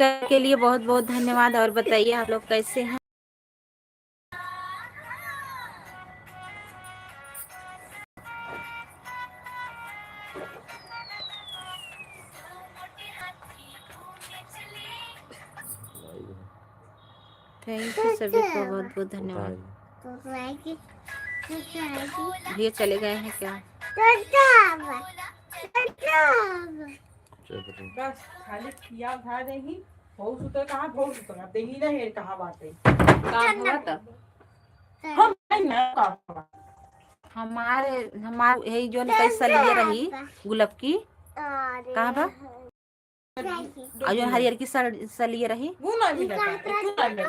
के लिए बहुत बहुत धन्यवाद। और बताइए आप लोग कैसे हैं? Thank you सभी को, बहुत बहुत धन्यवाद। भैया चले गए हैं क्या? बस खाली खिया उठा देही। बहुत सुतल कहाँ, बहुत सुतल अब देही ना हेर कहाँ बाटे। का हुआ तब? हम नहीं ना का हुआ। हमारे हमार यही जो कैसा लिए रही गुलाब की कहाँ बा? और जो हरियर की सलिए रही। वो ना मिला था, वो ना मिला था।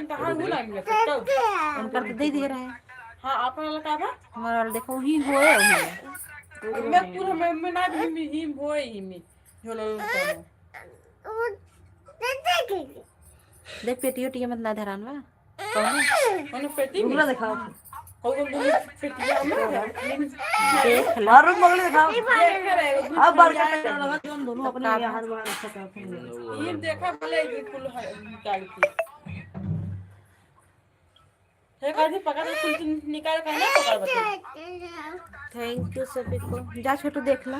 कहाँ वो ना मिला था, तब। उनकर तो दे दे रहे हैं। हाँ, आपन वाला का बा? हमारा वाला देखो वही हुए वही। मैं पूरा मैं ना भी हिम होए हिम झोलो। देख पेटी ओटी मत ना धरान बा कौन है? कौन पेटी में दिखाओ। कौन दूनी पेटिया में? देख लो। मारो मगले दिखाओ। देख रहे हो। अब बार का लगा कि हम दोनों अपने यहाँ हर बार अच्छा करते हैं। ये देखा भले ये कुल है निकाल के एक आदमी पकड़ के कुल निकाल के ना पकड़ बता। Thank you सभी को। जा छोटू देख लो।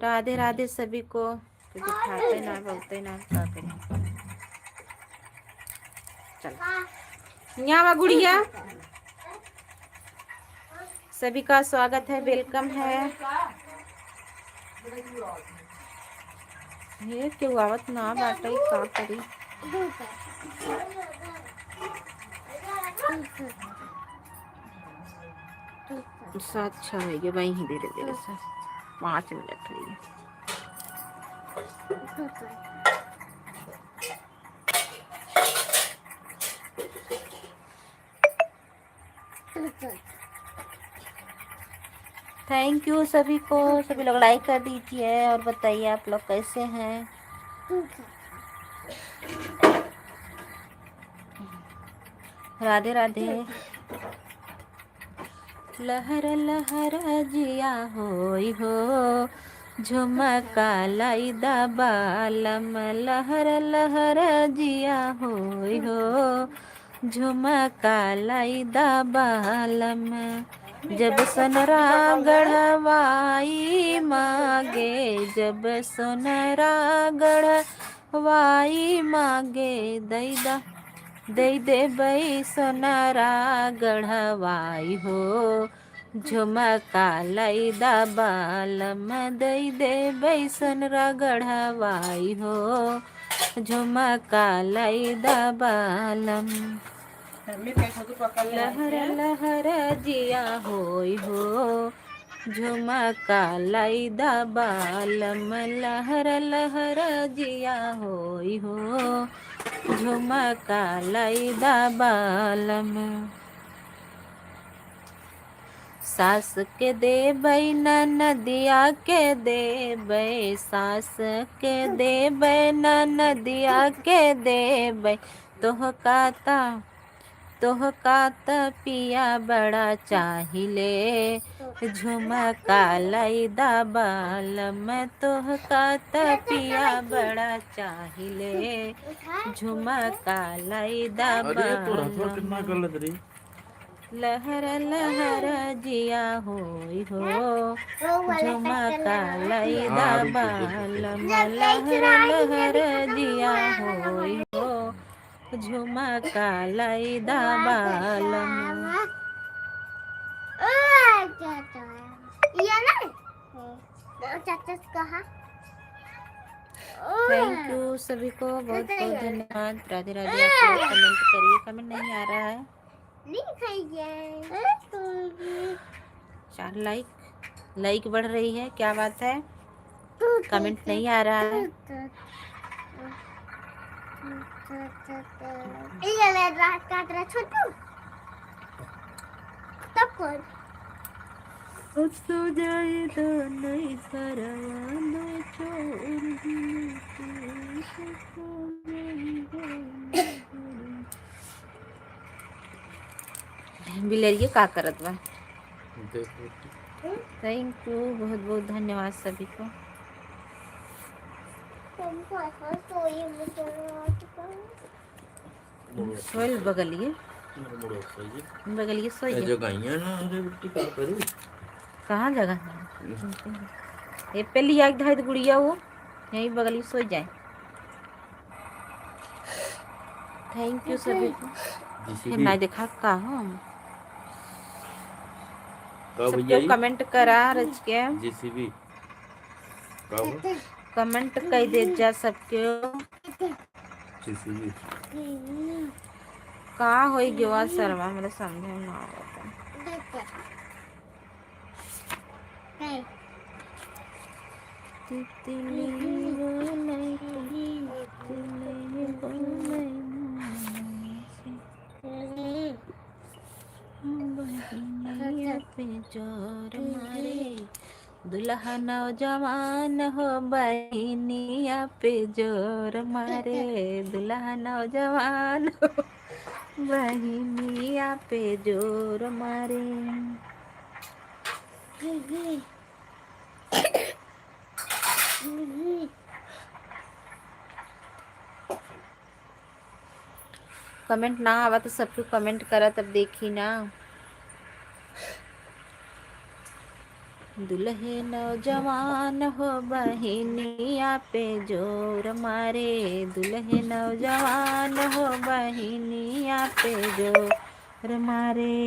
राधे राधे सभी को। क्योंकि खाते ना बोलते ना क्या करें। चलो यहाँ बा गुड़िया। सभी का स्वागत है, welcome है। ये क्यों आवत ना बाटे, का करी? सात छः हो गया वही, धीरे धीरे से 5 मिनट हुई। Thank you सभी को। सभी लोग लाइक कर दीजिए और बताइए आप लोग कैसे हैं? राधे राधे। लहर लहर जिया होई हो, झुमका लाई बालम। लहर लहर जिया होई हो, झुमका लाई बालम। जब सोनरा गढ़वाई मागे, जब सोनरा गढ़वाई मागे, दैदा दे दे बई सोनारा गढ़वाई हो, झुमका लाई बालम। दई दे बई सोनरा गढ़वाई हो, झुमका लाई बालम। लहर लहर जिया होई हो, झुमका लाई बालम। लहर लहर जिया होई हो, झुमका लाई बालम। सास के देबै नदिया के देबै, सास के देबै नदिया के देबै। तोह काता तोह का पिया बड़ा चाहिले, झुमका लाई बालम। तोह का पिया बड़ा चाहिले, झुमका लाई अरे तो रथवा कितना बालम। गलत रे। लहर लहर जिया होई हो, झुमका लाई हाँ, रुक, रुक, रुक। बालम। लहर लहर जिया होई हो, झुमका लाई बालम। चाचा कहा। Thank you सभी को, बहुत बहुत धन्यवाद। राधे राधे। आप लोग कमेंट करिए, कमेंट नहीं आ रहा है। नहीं खाइए। 4 लाइक, लाइक बढ़ रही है, क्या बात है? कमेंट नहीं आ रहा है। ये ले रात काट रहा छोटू तब कौन? सो जाए तो नहीं सरवा छोड़। बिलरिए का करत बा? देख। Thank you, बहुत बहुत धन्यवाद सभी को। सोयल बगलिए बगलिए सोई। जगह ना, अरे बेटी, का करूं? कहाँ जगह है? ये पे लिया एक धाई गुड़िया, वो यहीं बगल सो जाए। Thank you सभी को। फिर ना देखा का हो। का भैया? सबको कमेंट करा रच के। जेसीबी का हो? कमेंट कर दे जा सबके। जेसीबी। का होई गयो सरवा, मेरे समझ में ना आवता। तितली बोले, तितली बोले, बहिनिया पे जोर मारे, दुल्हा नौजवान हो, बहिनिया पे जोर मारे, दुल्हा नौजवान हो, बहिनिया पे जोर मारे। कमेंट ना आवा तो सबको कमेंट करा, तब देखी ना। दुल्हे नौजवान हो, बहिनिया पे जोर मारे, दुल्हे नौजवान हो, बहिनिया पे जोर मारे।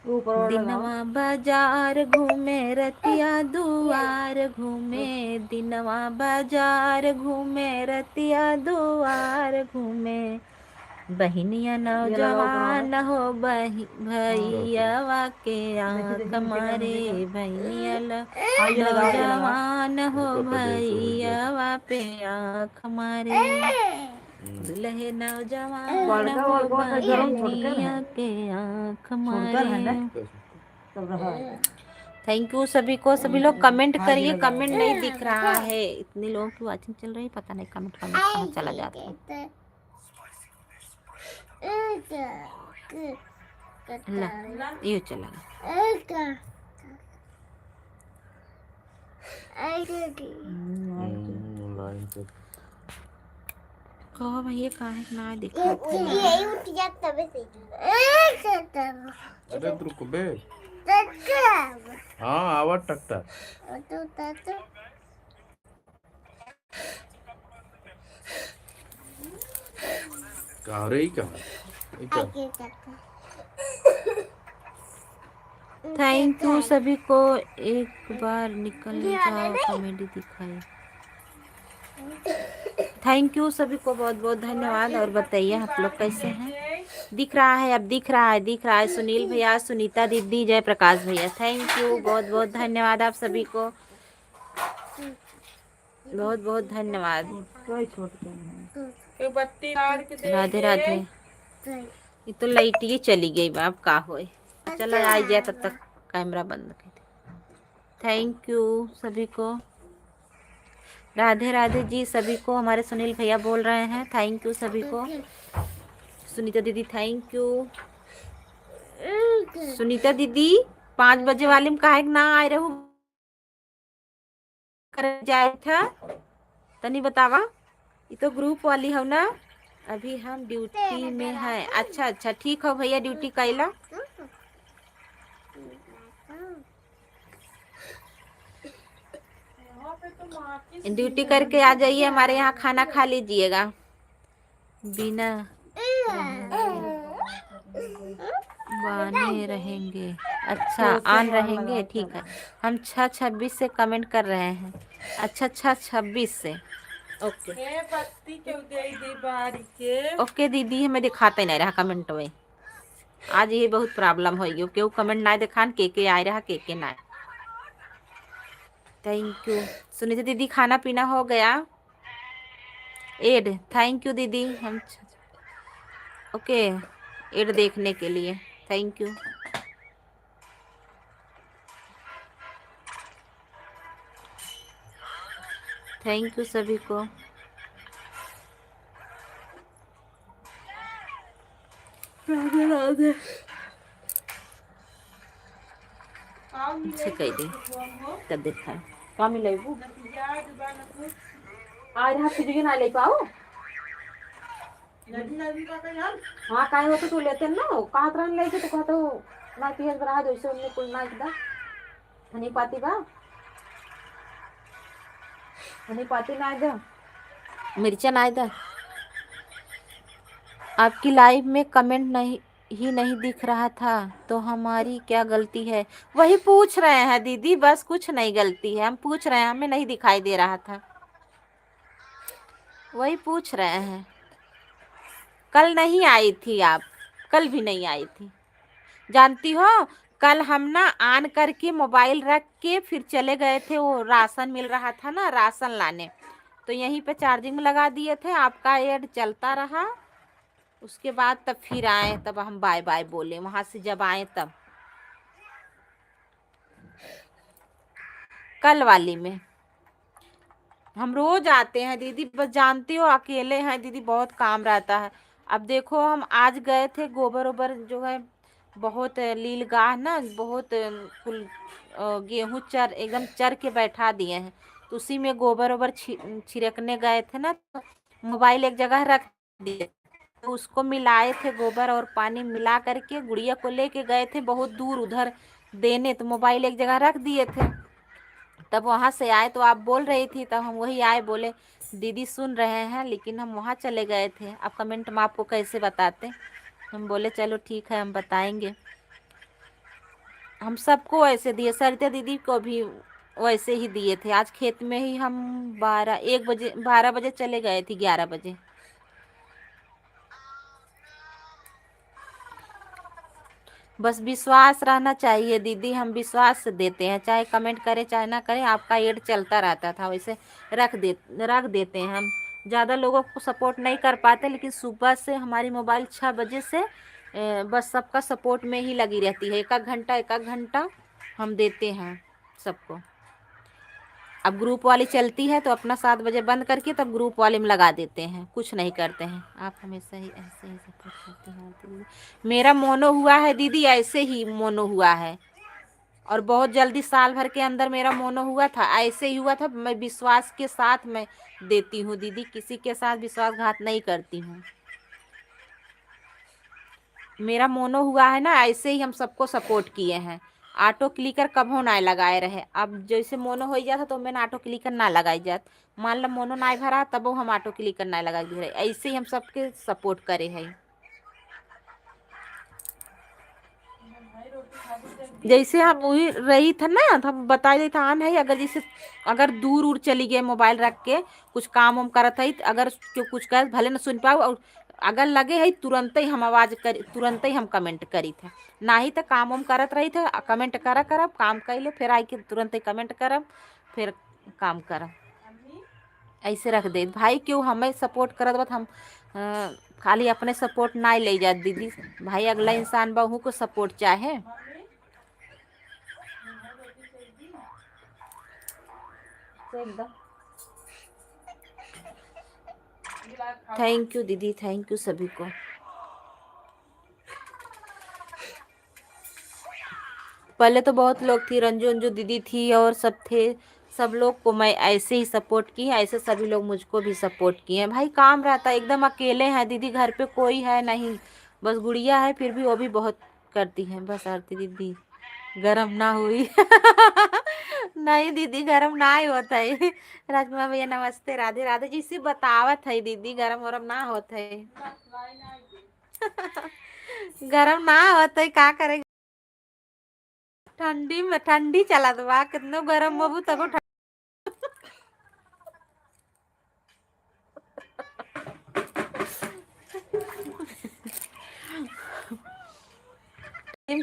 ऊपर और लगाओ। दिनवा बाजार घूमे, रतिया दुआर घूमे, दिनवा बाजार घूमे, रतिया दुआर घूमे, बहिनिया नौजवान हो, बहि भैयावा के आँख मारे, बहिनिया हाँ, ये लगाओ, ये लगाओ। नौजवान हो, भैयावा पे आँख मारे, दुल्हे नौजवान बड़का हो, बड़का तो गरम छोड़कर बहिनिया है। के आँख छोड़कर है ना? मारे। तब रहा है। Thank you सभी को। सभी लोग कमेंट हाँ, ये करिए। लगाओ। कमेंट नहीं दिख रहा है, इतने लोगों की वाचिंग चल रही है, पता नहीं कमेंट कमेंट कहाँ चला जाता है। ला, ये चला गया। लाइन पे। कहो भैया, काहे ना दिखा? यही उठ जाता बस। अरे रुक बे, हाँ, आवाज टकता। तो कहाँ रे? कहाँ ई का? Thank you सभी को। एक बार निकल जाओ, कॉमेडी दिखाई। Thank you सभी को, बहुत बहुत धन्यवाद। और बताइए, आप लोग कैसे हैं? दिख रहा है, अब दिख रहा है, दिख रहा है। सुनील भैया, सुनीता दीदी, जय प्रकाश भैया, thank you, बहुत बहुत धन्यवाद आप सभी को, बहुत बहुत धन्यवाद। कोई छोड़ते नहीं। एक बत्ती मार के दे। राधे राधे। ये तो लाइट ही चली गई बाप, का होए? चलो, आ जाए तब तक कैमरा बंद कर। Thank you सभी को। राधे राधे जी सभी को। हमारे सुनील भैया बोल रहे हैं, thank you सभी को। सुनीता दीदी, thank you. Sunita दीदी, 5 बजे वाले में काहे ना आए रहू कर जाए था? तनी बतावा। ये तो ग्रुप वाली हो ना? अभी हम ड्यूटी में हैं। अच्छा अच्छा, ठीक हो भैया, ड्यूटी कैला। यहाँ पे तो माचिस। ड्यूटी करके आ जाइए, हमारे यहाँ खाना खा लीजिएगा। बिना बने रहेंगे। अच्छा, ऑन रहेंगे, ठीक है। हम 6:26 से कमेंट कर रहे हैं। अच्छा, 6:26 से, ओके। ए बत्ती क्यों दे दी बारी के? ओके दीदी, हमें दिखाते नहीं रहा कमेंट में। आज ये बहुत प्रॉब्लम हो गई, क्यों कमेंट ना दिखान, के आए रहा, के ना। Thank you Sunita दीदी। खाना पीना हो गया? एड, thank you दीदी। हम ओके, एड देखने के लिए thank you. Thank you सभी को। राधे राधे। का से कह दे तब देखा का मिलेबू आज रहा फिर ना ले पाओ। हाँ काय होते तो लेते ना, कहाँ तरह लेके तो कहते हो ना पियाज बना दो इसे उनने कुल ना एकदम हनी पाती बा हनी पाती ना दे मिर्चा ना दे। आपकी लाइव में कमेंट नहीं ही नहीं दिख रहा था तो हमारी क्या गलती है? वही पूछ रहे हैं दीदी, बस कुछ नहीं गलती है, हम पूछ रहे हैं, हमें नहीं दिखाई दे रहा था, वही पूछ रहे हैं। कल नहीं आई थी आप, कल भी नहीं आई थी, जानती हो? कल हम ना आन करके मोबाइल रख के फिर चले गए थे, वो राशन मिल रहा था ना, राशन लाने, तो यहीं पे चार्जिंग में लगा दिए थे, आपका एड चलता रहा। उसके बाद तब फिर आए, तब हम बाय बाय बोले वहां से जब आए तब। कल वाली में हम रोज आते हैं दीदी, बस जानती हो अकेले हैं दीदी, बहुत काम रहता है। अब देखो हम आज गए थे गोबर ओबर जो है बहुत लीलगाह ना, बहुत कुल गेहूं चर एकदम चर के बैठा दिए हैं, तो उसी में गोबर ओबर छिड़कने गए थे ना, तो मोबाइल एक जगह रख दिए, तो उसको मिलाए थे गोबर और पानी मिला करके गुड़िया को लेके गए थे बहुत दूर उधर देने, तो मोबाइल एक जगह रख दिए थे। तब वहाँ से आए तो आप बोल रही थी, तब हम वही आए, बोले दीदी सुन रहे हैं, लेकिन हम वहाँ चले गए थे, आप कमेंट में आपको कैसे बताते? हम बोले चलो ठीक है हम बताएंगे। हम सबको ऐसे दिए, सरिता दीदी को भी वैसे ही दिए थे। आज खेत में ही हम 12-1 बजे 12 बजे चले गए थे, 11 बजे। बस विश्वास रहना चाहिए दीदी, हम विश्वास से देते हैं, चाहे कमेंट करें चाहे ना करें, आपका एड चलता रहता था, वैसे रख देते हैं हम। ज़्यादा लोगों को सपोर्ट नहीं कर पाते, लेकिन सुबह से हमारी मोबाइल 6 बजे से बस सबका सपोर्ट में ही लगी रहती है। एक एक घंटा एक एक घंटा हम देते हैं सबको। अब ग्रुप वाली चलती है तो अपना 7 बजे बंद करके तब ग्रुप वाले में लगा देते हैं, कुछ नहीं करते हैं। आप हमेशा ही ऐसे ही सपोर्ट करते हैं दीदी। मेरा मोनो हुआ है दीदी, ऐसे ही मोनो हुआ है, और बहुत जल्दी साल भर के अंदर मेरा मोनो हुआ था, ऐसे ही हुआ था। मैं विश्वास के साथ मैं देती हूँ दीदी, किसी के साथ विश्वासघात नहीं करती हूँ। मेरा मोनो हुआ है ना, ऐसे ही हम सबको सपोर्ट किए हैं। ऑटो क्लिकर कभो ना लगाए रहे, अब जैसे मोनो हो जाता तो मैंने ऑटो क्लिकर ना लगाई जात, मान लो मोनो ना भरा तब हम ऑटो क्लिकर ना लगा रहे, ऐसे ही हम सबके सपोर्ट करे हैं। जैसे हम वही रही था ना, तो हम बता रही था आन है, अगर जैसे अगर दूर उर चली गए मोबाइल रख के कुछ काम वाम करत है, अगर क्यों कुछ कर भले न सुन पाओ, और अगर लगे है तुरंत ही हम आवाज़ कर, तुरंत ही हम कमेंट करी थे, ना ही तो काम वाम करत रही थे, कमेंट करा करब काम कैले फिर आई के तुरंत ही कमेंट करब फिर काम करब, ऐसे रख दे भाई। क्यों हमें सपोर्ट करत बत हम खाली अपने सपोर्ट ना ले जात दीदी, भाई अगला इंसान बहू को सपोर्ट चाहे। Thank you दीदी, thank you सभी को। पहले तो बहुत लोग थी, रंजू अंजू दीदी थी और सब थे, सब लोग को मैं ऐसे ही सपोर्ट की, ऐसे सभी लोग मुझको भी सपोर्ट किए हैं। भाई काम रहता है, एकदम अकेले हैं दीदी, घर पे कोई है नहीं, बस गुड़िया है, फिर भी वो भी बहुत करती हैं। बस आरती दीदी गरम ना हुई नहीं दीदी गरम ना ही होता है। राजकुमार भैया नमस्ते, राधे राधे जी। से बतावत है दीदी गरम वरम ना होता है गरम ना होता है, का करे ठंडी में ठंडी चलत बा, कितनो गरम होबू तबो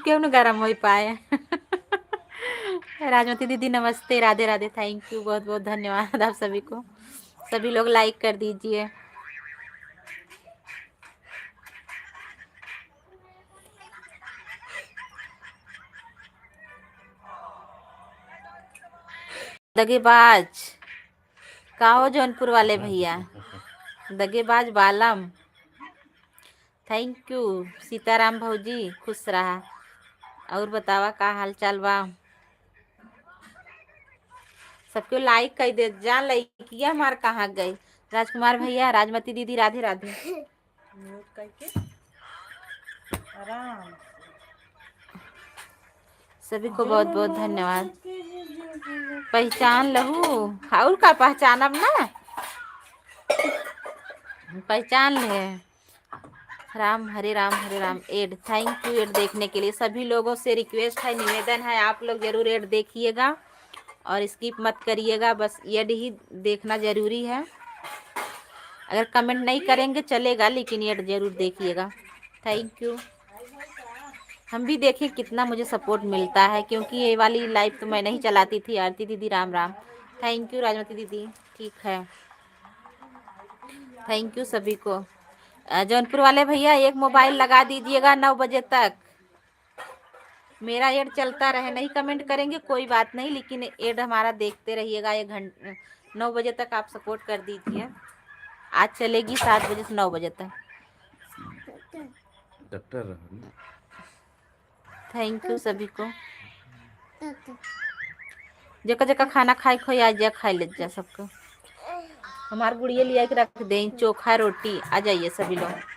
क्यों न गरम हो पाए। राजमती दीदी नमस्ते, राधे राधे, thank you, बहुत बहुत धन्यवाद आप सभी को। सभी लोग लाइक कर दीजिए। दगेबाज का हो जौनपुर वाले भैया, दगेबाज बालम, thank you. Sitaram भौजी खुश रहा। और बतावा का हाल चाल बा? सबको लाइक कर दे जा। लड़किया हमार कहाँ गई? राजकुमार भैया, राजमती दीदी, राधे राधे। म्यूट करके आराम। सभी को बहुत बहुत धन्यवाद। पहचान लहू और का पहचान अब ना पहचान ले। Ram Hare Ram Hare Ram ad, thank you ad देखने के लिए। सभी लोगों से रिक्वेस्ट है, निवेदन है, आप लोग जरूर एड देखिएगा और स्किप मत करिएगा। बस एड ही देखना जरूरी है। अगर कमेंट नहीं करेंगे चलेगा, लेकिन एड जरूर देखिएगा। Thank you. हम भी देखें कितना मुझे सपोर्ट मिलता है, क्योंकि ये वाली लाइव तो मैं नहीं चलाती थी। आरती दीदी Ram Ram, thank you. Rajmati दीदी ठीक है, thank you सभी को। जौनपुर वाले भैया एक मोबाइल लगा दीजिएगा 9 बजे तक, मेरा एड चलता रहे। नहीं कमेंट करेंगे कोई बात नहीं, लेकिन एड हमारा देखते रहिएगा। एक घंटे 9 बजे तक आप सपोर्ट कर दीजिए। आज चलेगी 7 बजे से 9 बजे तक। डॉक्टर रहन। Thank you सभी को। जका जका खाना खाए खोई आ जा, खाई ले जा सबको। हमार गुड़िया लिया के रख दें चोखा रोटी। आ जाइए सभी लोग।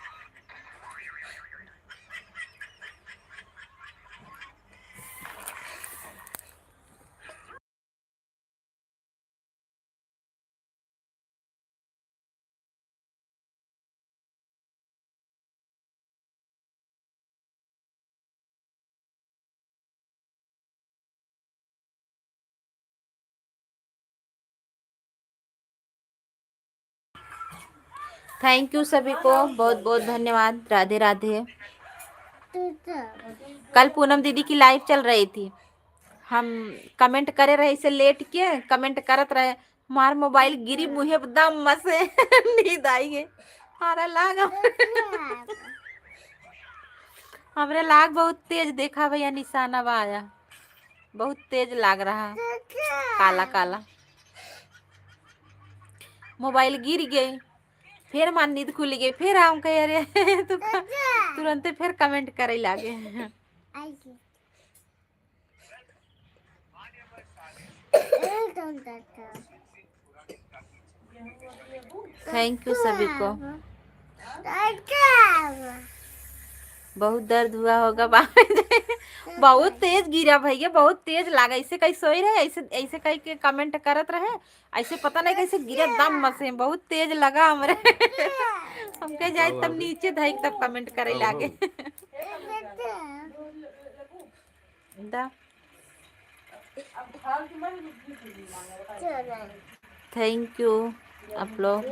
Thank you सभी को, बहुत बहुत धन्यवाद। राधे राधे। कल पूनम दीदी की लाइव चल रही थी, हम कमेंट करे रहे, इसे लेट के कमेंट करत रहे, हमार मोबाइल गिरी मुहे दम मसे नींद आई गई। हमारा लाग हमरे लाग बहुत तेज देखा भैया, निशाना बा आया, बहुत तेज लाग रहा, काला काला मोबाइल गिर गई। फिर मान नींद खुल गई, फिर हम कहे अरे तो तुरंत फिर कमेंट करे लागे। Thank you सभी को। बहुत दर्द हुआ होगा बाप, बहुत तेज गिरा भैया, बहुत तेज लागा। ऐसे कहीं सोई रहे, ऐसे ऐसे कहीं के कमेंट करत रहे, ऐसे पता नहीं कैसे गिरा दम मसे, बहुत तेज लगा हमरे। हम के जाए तब नीचे धई तब कमेंट करे लागे। दा thank you. आप लोग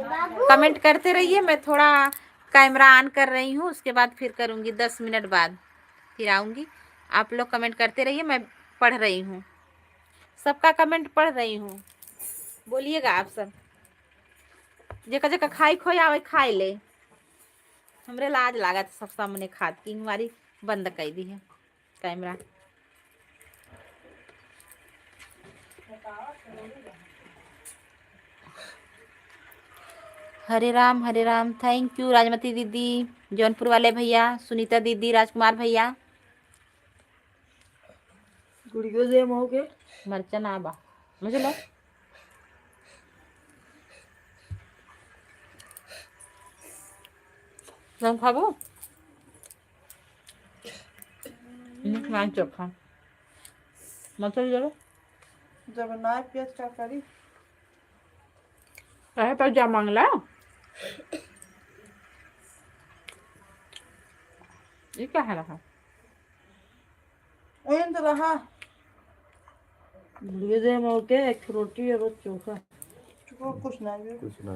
कमेंट करते रहिए, मैं थोड़ा कैमरा ऑन कर रही हूँ, उसके बाद फिर करूँगी 10 मिनट बाद फिर आऊँगी। आप लोग कमेंट करते रहिए, मैं पढ़ रही हूँ, सबका कमेंट पढ़ रही हूँ। बोलिएगा आप सब, जका जका खाई खोई आवे खाई ले। हमरे लाज लागत सब सामने खात की हमारी बंद कर दी है कैमरा। हरे राम thank you Rajmati दीदी, जौनपुर वाले भैया, सुनीता दीदी, राजकुमार भैया। गुड़ियो दे मोह के मरचा ना बा मुझे लो। तुम खाबो ना चोखा मसाला जरो जब ना प्याज का करी अरे पर जा मांगला ये क्या है रहा ओइन तो रहा गुड़ियो दे मोह के एक रोटी और चोखा। चुको कुछ ना भी कुछ ना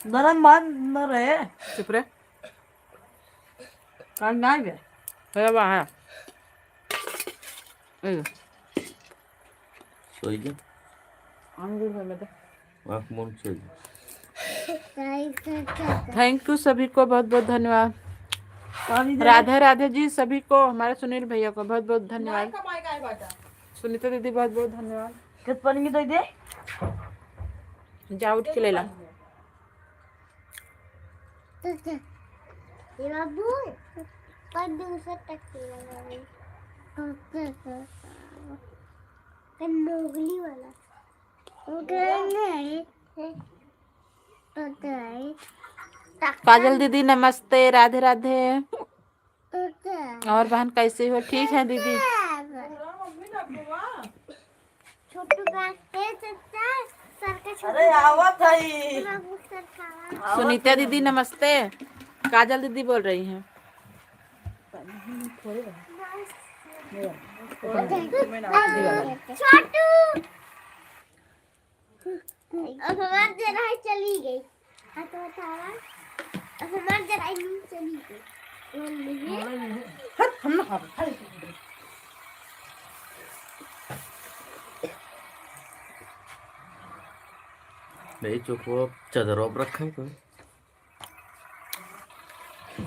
नरम मान न रहे चुप रे कान ना बे है बा है सोई गया अंगूर में दे। आँख मूंद सोई गया। Thank you सभी को, बहुत बहुत धन्यवाद। पानी दे। राधे राधे जी सभी को, हमारे सुनील भैया को बहुत बहुत धन्यवाद, सुनीता दीदी बहुत बहुत धन्यवाद। कित पानी दे दे जा उठ के ले ला। बाबू मोगली वाला। काजल दीदी नमस्ते, राधे राधे। और बहन कैसे हो? ठीक है दीदी। छोटू सर। अरे आवत है। सुनीता दीदी नमस्ते, काजल दीदी बोल रही हैं। छोटू हमार जरा चली गई। हाँ तो बतावा, हमार जरा नींद चली गई। हट, हम ना खाबे। नहीं चोखो चादरों पर रखा है कोई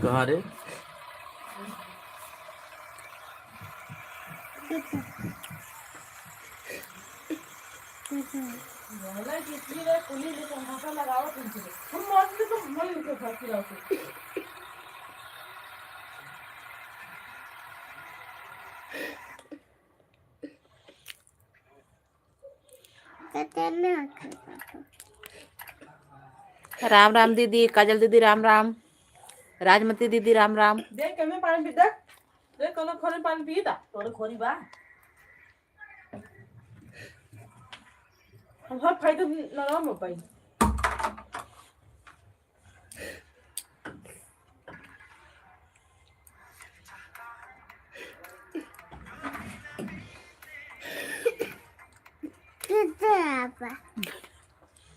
कहाँ रे? बोला कि इतनी रे कुली ले चंगा लगाओ तुमसे हम मौत में तो मन के फंसी रहो। राम राम दीदी, काजल दीदी राम राम, राजमती दीदी राम राम। देख कमे पानी पी, देख देख कोनो खोले पानी पी ता। तोरे खोरी बा। हम सब खाई तो नरम हो पाई।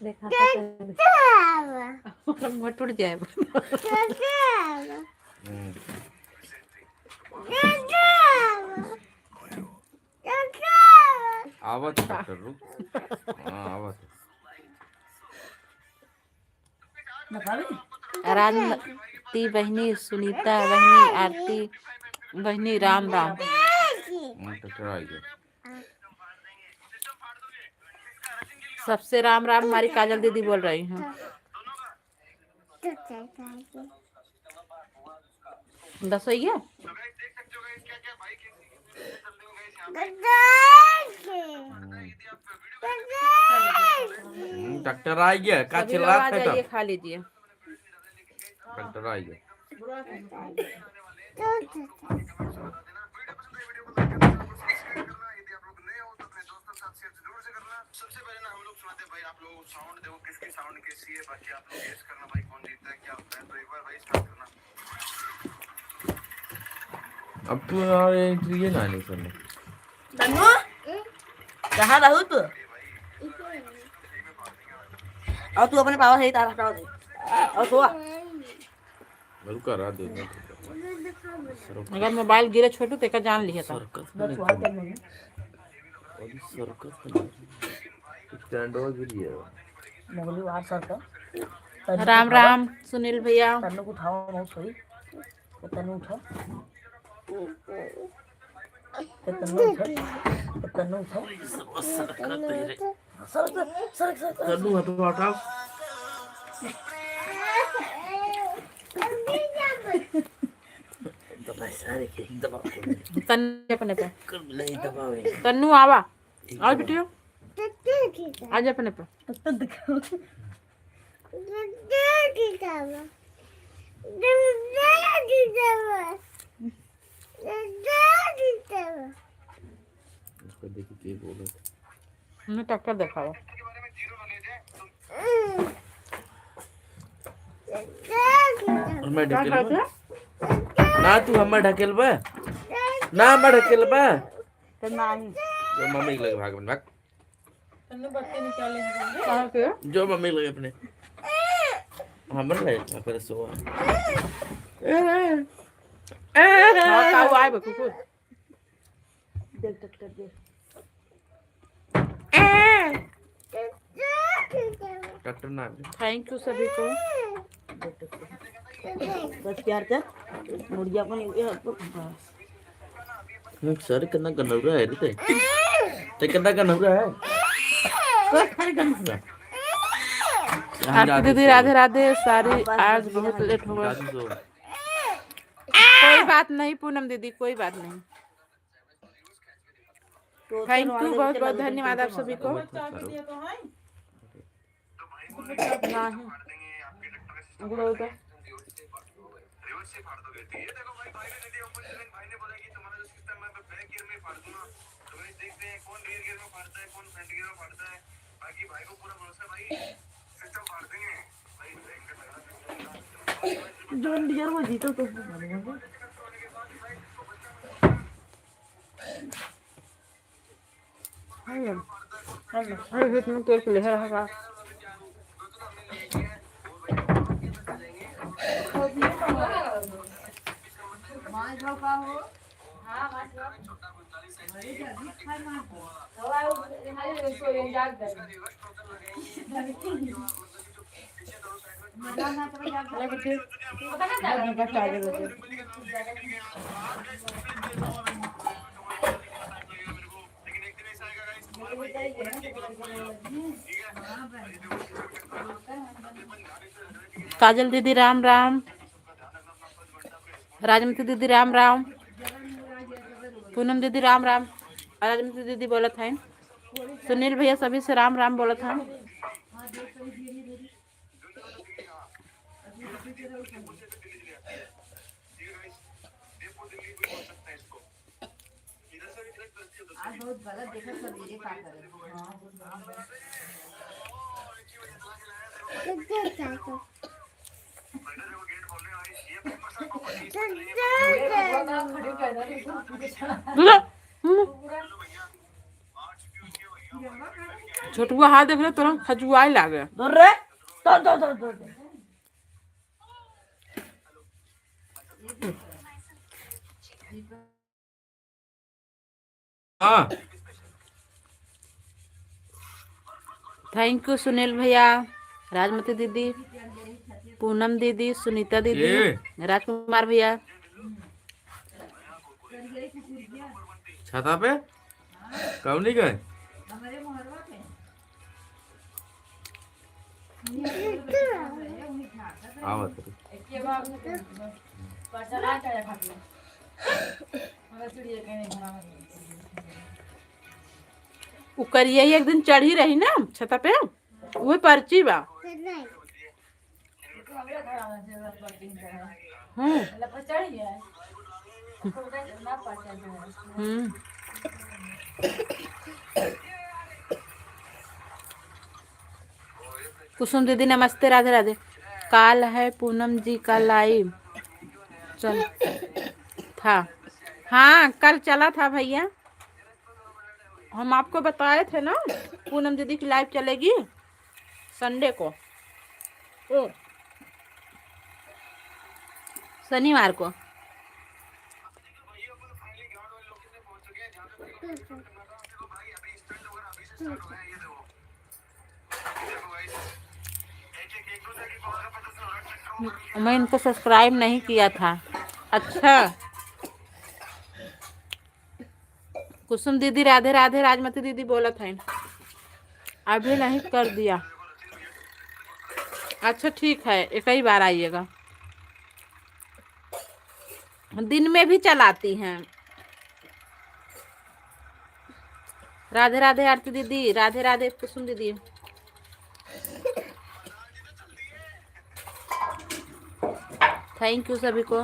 देखा, टूट जाए। आवत है डॉक्टर, रुक। हाँ, आवत है। ना खाबी। राजमती बहनी, सुनीता बहनी, आरती बहनी राम राम। डॉक्टर आ गया। सबसे राम राम, हमारी काजल दीदी बोल रही हैं। 10 हो गया। डॉक्टर आ गया का? सभी लोग आ चिल्लात है जाइए, तब खा लीजिए। डॉक्टर आ गया। अब तू यार एंट्री ये ना नहीं करने। तन्नू, कहाँ रहू तू? और तू अपने पावा सही तारा हटाओ दे और सोआ। रुका रहा दे। अगर मोबाइल गिरे छोटू तो एकर जान लिहे। सर्कस। बस वहाँ चल नहीं। सर्कस स्टैंड हो गिर गया। मोगली बाहर सर का। राम राम सुनील भैया। तन्नू को उठाओ, बहुत सही। तो तन्नू उठा, तो तन्नू उठा, तो तन्नू उठा। सर सर सर। तन्नू हाथ हटाओ। दबा सारे के दबा। तन्नू अपने पे। नहीं दबावे। तन्नू आवा, आओ बिटियो, आ जा अपने पे। तो दिखाओ। इसको देखी के बोले। हमने टक्कर देखा। और मैं ढकेल ना, तू हमें ढकेल बा ना, हमें ढकेल बा। तो नहीं। जो मम्मी के लगे भाग भाग। तन्नू बट्टे निकाले हैं। कहाँ के? जो मम्मी के लगे अपने हमर लगे फिर सो। हाँ, काऊ आए बे कुकुर। देख ट्रैक्टर देख। ट्रैक्टर ना। Thank you सभी को। देख ट्रैक्टर बस प्यार कर मुड़िया को नहीं बस। सर कितना गनौरा है रे ते ते कितना गनौरा है सर, खाली गनौरा। आरती दीदी राधे राधे। सारी आज बहुत लेट हो गया। कोई बात नहीं पूनम दीदी, कोई बात नहीं। Thank you, बहुत बहुत धन्यवाद आप सभी को। नहीं जॉन डियर वो जीतो तो। अरे इतना तेल के लेहर रहा। काजल दीदी राम राम, राजमती दीदी राम राम, पूनम दीदी राम राम, राजमती दीदी बोलत हैं, सुनील भैया सभी से राम राम बोलत हैं। छोटुआ हाथ देख ले, तुरंत खजुआए लागे। दौड़ रे, दौड़ दौड़ दौड़ दौड़। हाँ। Thank you Sunil भैया, राजमती दीदी, पूनम दीदी, सुनीता दीदी, ये। राजकुमार भैया। छाता पे कब नहीं गए? आवत रे। उ करिया ही एक दिन चढ़ी रही ना छता पे, वही पर्ची बा। हम्म हम्म कुसुम दीदी नमस्ते, राधे राधे। काल है पूनम जी का लाइव चल था? हाँ, कल चला था भैया, हम आपको बताए थे ना पूनम दीदी की लाइव चलेगी संडे को, ओ शनिवार को। मैं इनको सब्सक्राइब नहीं किया था। अच्छा, कुसुम दीदी राधे राधे, राजमती दीदी बोला था, अभी नहीं कर दिया। अच्छा ठीक है, एक ही बार आइएगा। दिन में भी चलाती हैं। राधे राधे आरती दीदी, राधे राधे कुसुम दीदी। Thank you सभी को।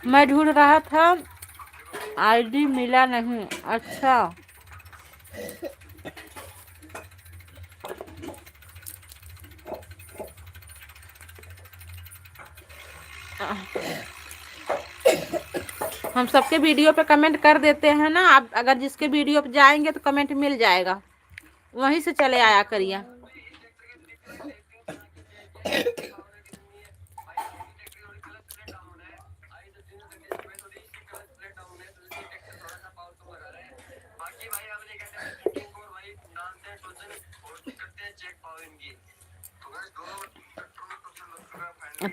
मैं ढूंढ रहा था, आईडी मिला नहीं। अच्छा, हम सबके वीडियो पे कमेंट कर देते हैं ना, आप अगर जिसके वीडियो पे जाएंगे तो कमेंट मिल जाएगा, वहीं से चले आया करिए।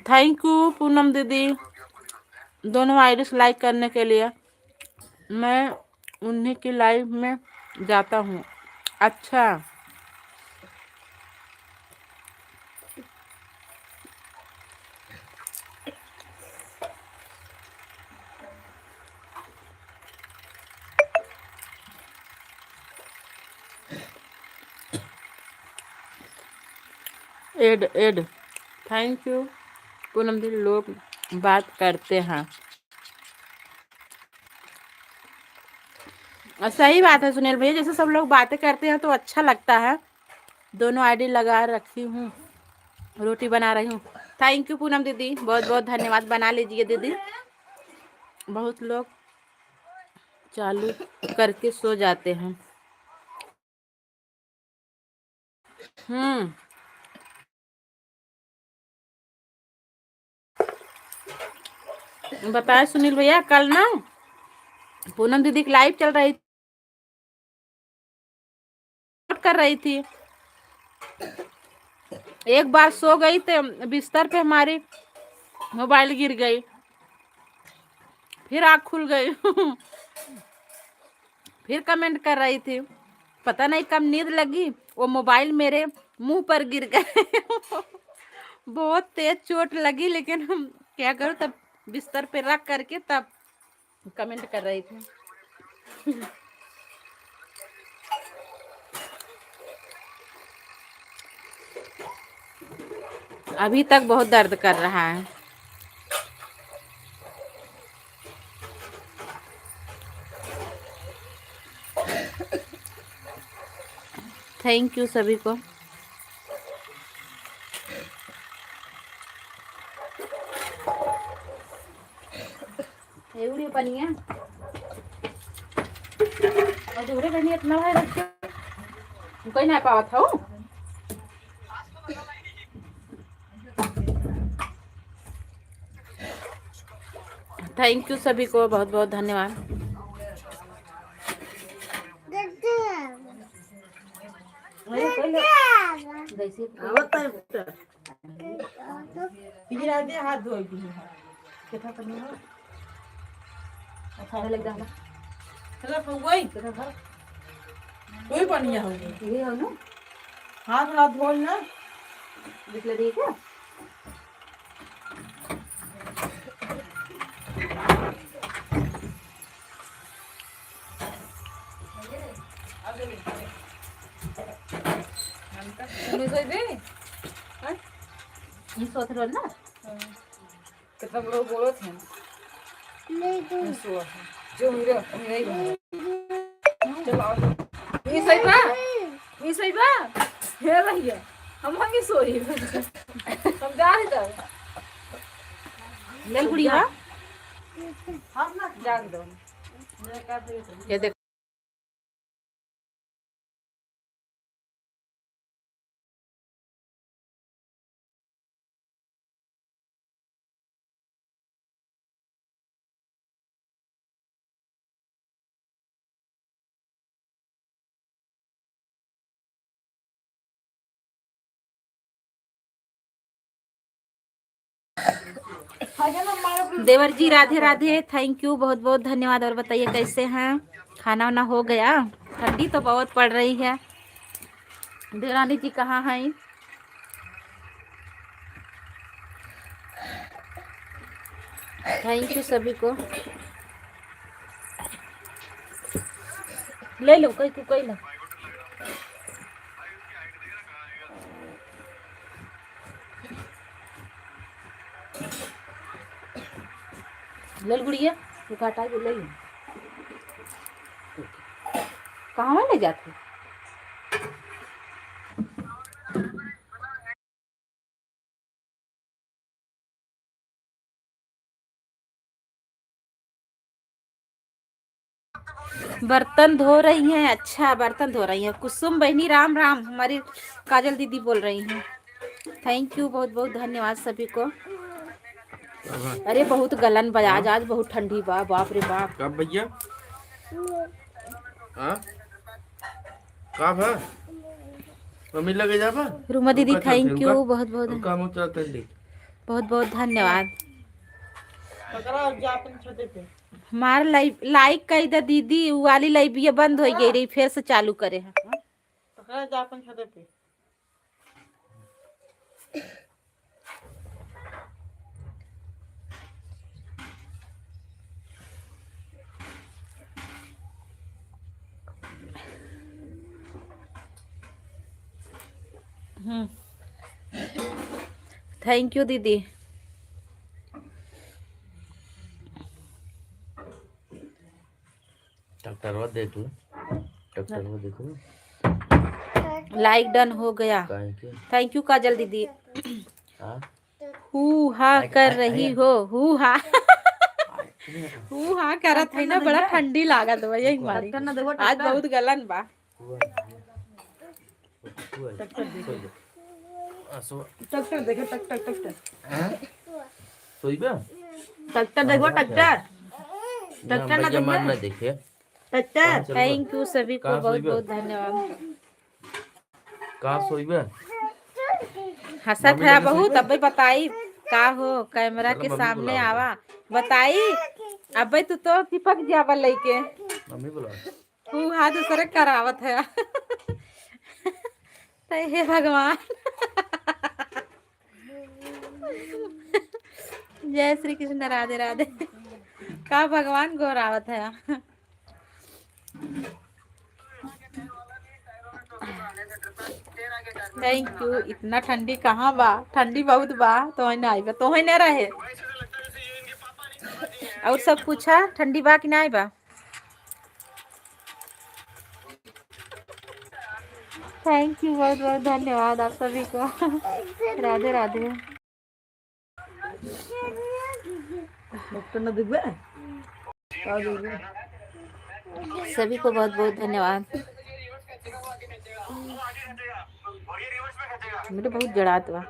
Thank you पूनम दीदी, दोनों आईडी से लाइक करने के लिए। मैं उन्हीं की लाइव में जाता हूँ। अच्छा, एड एड thank you पूनम दीदी। लोग बात करते हैं और सही बात है सुनील भैया, जैसे सब लोग बातें करते हैं तो अच्छा लगता है। दोनों आईडी लगा रखी हूँ, रोटी बना रही हूँ। Thank you पूनम दीदी, बहुत बहुत धन्यवाद। बना लीजिए दीदी। बहुत लोग चालू करके सो जाते हैं। हम्म बताए सुनील भैया, कल ना पूनम दीदी की लाइव चल रही कर रही थी, एक बार सो गई तो बिस्तर पे हमारी मोबाइल गिर गई, फिर आँख खुल गई। फिर कमेंट कर रही थी, पता नहीं कब नींद लगी, वो मोबाइल मेरे मुंह पर गिर गए। बहुत तेज चोट लगी, लेकिन हम क्या करूँ, तब बिस्तर पे रख करके तब कमेंट कर रही थी। अभी तक बहुत दर्द कर रहा है। Thank you सभी को। एवढी पनिया और दूसरे बनिया इतना भाई रख के कहीं ना पावत हो। Thank you सभी को, बहुत बहुत धन्यवाद। आवत है बेटा। फिर दे हाथ धोई भी है। कितना पनिया हो? अच्छा लग रहा चलो हो गई, कोई बढ़िया हो गई। ये हो ना, हाथ हाथ धोल ना। देख ले रही क्या? ये सोच रहो ना। कितना लोग बोलत हैं जो मेरे मेरे ही बना। चलो आओ, ये सही बा, ये सही बा। हे भैया, हम हंगे सोई, हम जा रहे तब ले गुड़िया हम ना जाग दो। ये देख। देवर जी राधे राधे, thank you, बहुत बहुत धन्यवाद। और बताइए कैसे हैं? खाना वाना हो गया? ठंडी तो बहुत पड़ रही है। देवरानी जी कहाँ हैं? Thank you सभी को। ले लो कहीं को कहीं लो। ले गुड़िया, तू काटा के ले लो। कहाँ ले जाते? बर्तन धो रही हैं। अच्छा बर्तन धो रही हैं। कुसुम बहनी राम राम, हमारी काजल दीदी बोल रही हैं। Thank you, बहुत बहुत धन्यवाद सभी को। अरे बहुत गलन बजाज आज, बहुत ठंडी बा, बाप रे बाप। कब भैया? हाँ कब है? मम्मी लगे जाबा। रुमा दीदी रुका चलते, thank you, रुका। बहुत बहुत रुका हम चलते हैं। बहुत बहुत धन्यवाद। पकड़ा और जा अपन छोटे पे। हमारा लाइव लाइक कर दे दीदी, वो वाली लाइव ये बंद हो गई रही, फिर से चालू करे हैं। पकड़ा जा अपन छोटे पे। Thank you दीदी। डॉक्टरवा देख लो, डॉक्टरवा देखो। लाइक डन हो गया। काहे के? Thank you काजल दीदी। हाँ। हू हा कर रही हो, हू हा हू हा करत है ना, बड़ा ठंडी लागत बा यही मारी। ट्रैक्टर ना देखो। आज बहुत गलन बा। ट्रैक्टर देखो, ट्रैक्टर ट्रैक्टर। सोइबा? ट्रैक्टर देखो, ट्रैक्टर। ट्रैक्टर ना देखो, ना देखे। ट्रैक्टर। Thank you सभी को, कहाँ बहुत सोइबा? बहुत धन्यवाद। कहाँ सोइबा? हंसत है बहुत। अबे बताई का हो, कैमरा चलो के मम्मी सामने बुलाओ। आवा, बताई अबे तू तो चिपक जावा लइके। मम्मी बुला। तू हाथ दूसरे करावत है तो हे भगवान। जय श्री कृष्ण, राधे राधे। का भगवान गोरावत है। Thank you. इतना ठंडी कहाँ बा? ठंडी बहुत बा तो ना आई बा तो ना रहे। और सब पूछा ठंडी बा कि ना बा? Thank you, बहुत बहुत धन्यवाद आप सभी को। राधे राधे। ट्रैक्टर ना देखबे। सभी को बहुत बहुत धन्यवाद। मेरे बहुत जड़ात बा।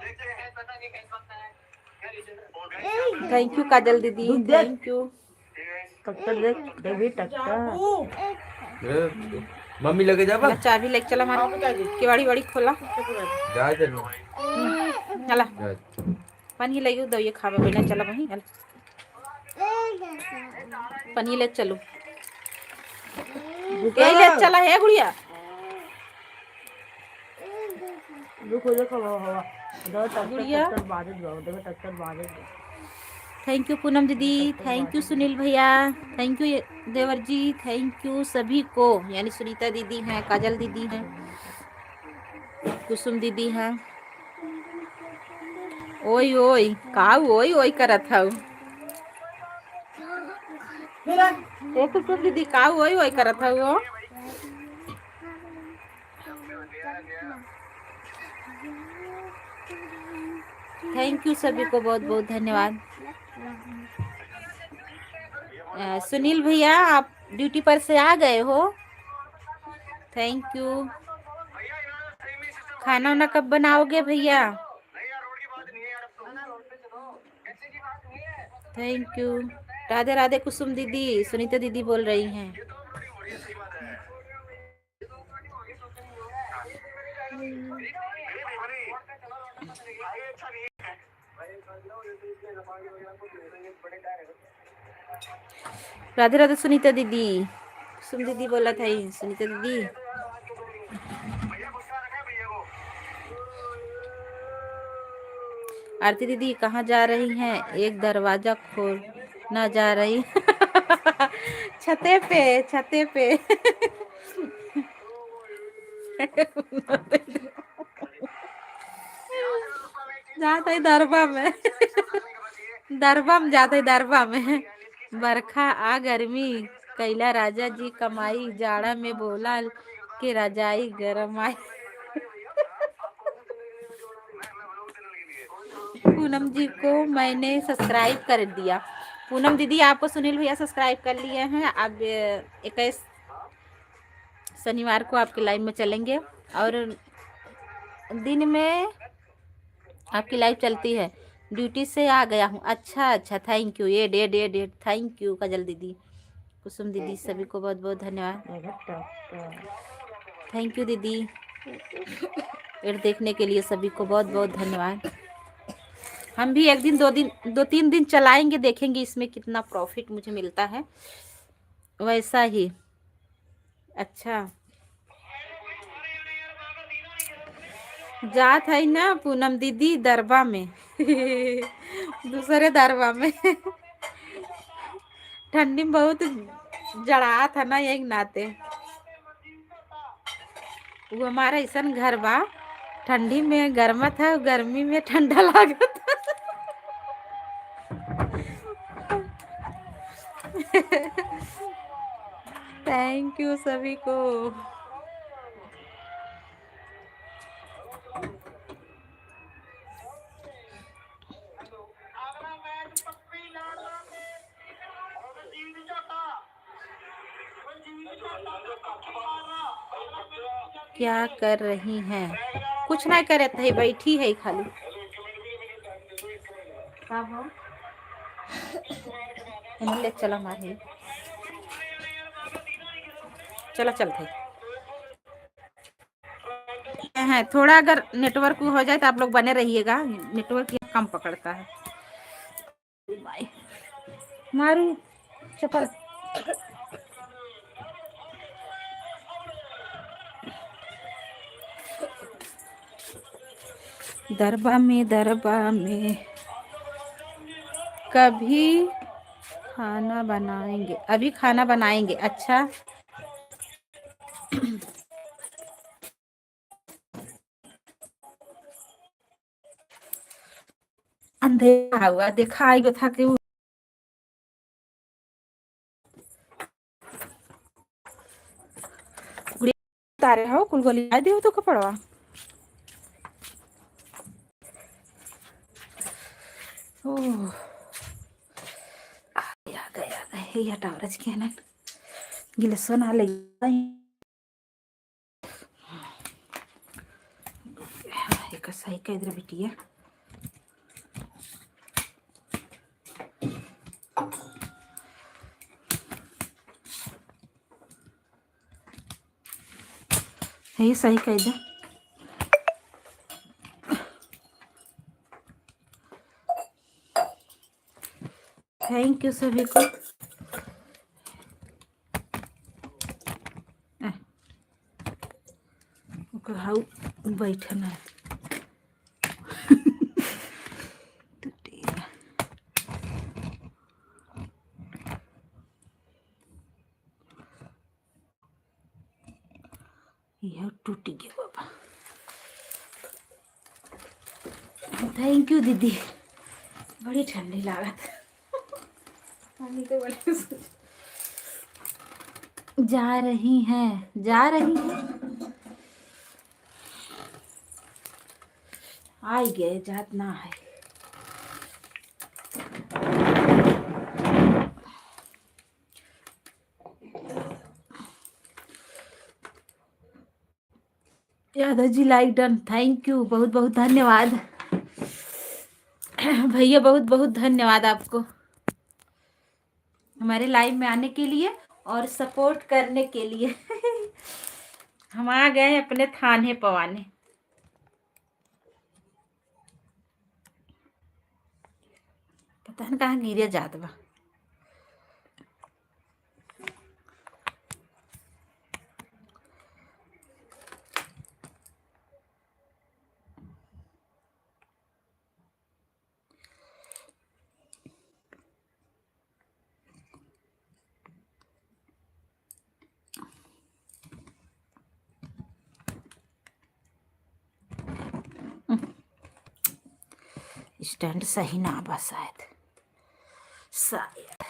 Thank you काजल दीदी, thank you. Tractor देख, देखी ट्रैक्टर। मम्मी लगे जाबा। चाबी लेके चला, हमारे केवाड़ी वाड़ी खोला। जा चलो। चला। जा। पानी ले दो, ये खावा बिना चला वहीं। चल, पनी ले चलो, यही ले चला है गुड़िया। देखो देखो, हवा हवा देखो, ट्रैक्टर। गुड़िया। ट्रैक्टर बाजत बा, देखो ट्रैक्टर बाजत बा। Thank you Poonam दीदी, thank you Sunil भैया, thank you देवर जी, thank you सभी को, यानी सुनीता दीदी हैं, काजल दीदी हैं, कुसुम दीदी हैं। ओई ओई का ओई ओई करत हऊ? ए कुसुम दीदी, का ओई ओई करत हऊ? Thank you सभी को, बहुत बहुत धन्यवाद। सुनील भैया, आप ड्यूटी पर से आ गए हो? Thank you. खाना वाना कब बनाओगे भैया? Thank you. Radhe Radhe कुसुम दीदी, सुनीता दीदी बोल रही हैं। राधे राधे सुनीता दीदी, कुसुम दीदी बोला था ही, सुनीता दीदी। आरती दीदी कहाँ जा रही हैं? एक दरवाजा खोल ना जा रही। छते पे, छते पे। जाता है दरबा में, दरबा में जाता है, दरबा में। बरखा आ गर्मी कैला राजा जी कमाई, जाड़ा में बोला के रजाई गरम आई। पूनम जी को मैंने सब्सक्राइब कर दिया। पूनम दीदी, आपको सुनील भैया सब्सक्राइब कर लिए हैं। अब 21 शनिवार को आपके लाइव में चलेंगे और दिन में आपकी लाइव चलती है। ड्यूटी से आ गया हूँ। अच्छा अच्छा, thank you. ये day day day, thank you काजल दीदी, कुसुम दीदी, सभी को बहुत बहुत धन्यवाद। देखो ट्रैक्टर। Thank you दीदी, एड देखने के लिए सभी को बहुत बहुत धन्यवाद। हम भी एक दिन, दो दिन, दो तीन दिन चलाएंगे, देखेंगे इसमें कितना प्रॉफिट मुझे मिलता है। वैसा ही अच्छा जात है ना पूनम दीदी दरबा में, दूसरे दरबा में। ठंडी में बहुत जड़ा था ना एक नाते। वो हमारा ऐसा घर बा ठंडी में गर्मा था, गर्मी में ठंडा लागत। Thank you सभी को। क्या कर रही हैं? कुछ ना करे थे, बैठी है खाली। का हो? इन्हें ले चला मारे, चला चलते हैं। थोड़ा अगर नेटवर्क हो जाए तो आप लोग बने रहिएगा, नेटवर्क यहाँ कम पकड़ता है। बाय। मारू चप्पल। दरबा में, दरबा में कभी खाना बनाएंगे? अभी खाना बनाएंगे। अच्छा, अंधेरा हुआ देखा आई था कि तारे हो कुल गोली आ दियो तो कपड़वा। ओह, आ गया आ गया आ गया। ये टावरज के ना गिलसो ना ले। एक सही का इधर बिटिया है, ये सही कह दे। Thank you सभी को। ओकर हाउ बैठन है टूटेगा। यह टूट गया बाबा। Thank you दीदी। बड़ी ठंडी लागत। हम तो बड़े जा रही हैं, जा रही हैं। आई गए, जात ना है। Yadav ji like done, thank you, बहुत बहुत धन्यवाद भैया, बहुत बहुत धन्यवाद आपको हमारे लाइव में आने के लिए और सपोर्ट करने के लिए। हम आ गए हैं अपने थाने पवाने। पता नहीं कहाँ गिरे जात बा। स्टैंड सही ना बा शायद, शायद।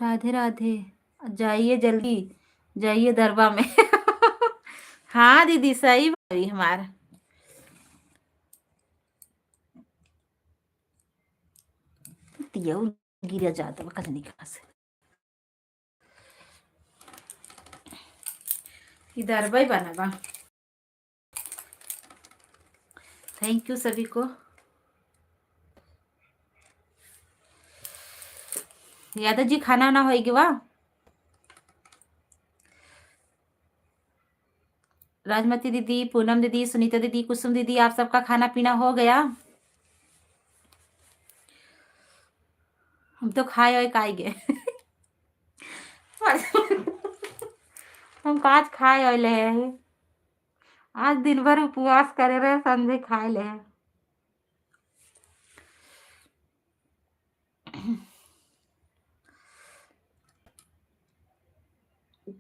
राधे राधे। जाइए, जल्दी जाइए दरबा में। हाँ दीदी, सही भाई हमारा। गिर जाता कजनी कहाँ से। इधर भाई बना। Thank you सभी को। यादव जी, खाना ना होएगी वाह। राजमती दीदी, पूनम दीदी, सुनीता दीदी, कुसुम दीदी, आप सबका खाना पीना हो गया? हम तो खाए और खाए गए। हम काज खाए और ले हैं। आज दिन भर उपवास करे रहे, संझे खाए ले।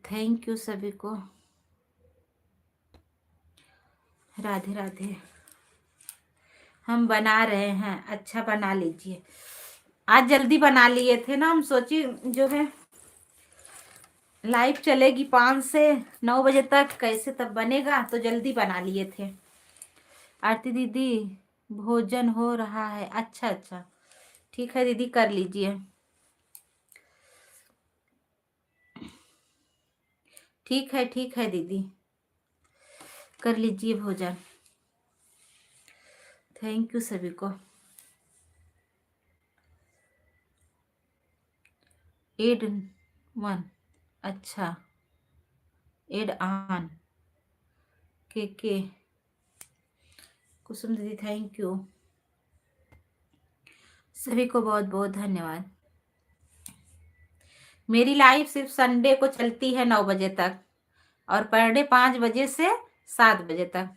Thank you सभी को। राधे राधे। हम बना रहे हैं, अच्छा बना लीजिए। आज जल्दी बना लिए थे ना हम, सोची जो है लाइव चलेगी 5 से 9 बजे तक, कैसे तब बनेगा, तो जल्दी बना लिए थे। आरती दीदी भोजन हो रहा है, अच्छा अच्छा ठीक है दीदी, कर लीजिए। ठीक है दीदी, कर लीजिए भोजन। Thank you सभी को। एड वन, अच्छा एड आन के कुसुम दीदी thank you. सभी को बहुत बहुत धन्यवाद। मेरी लाइव सिर्फ संडे को चलती है 9 बजे तक और पर डे 5 बजे से 7 बजे तक।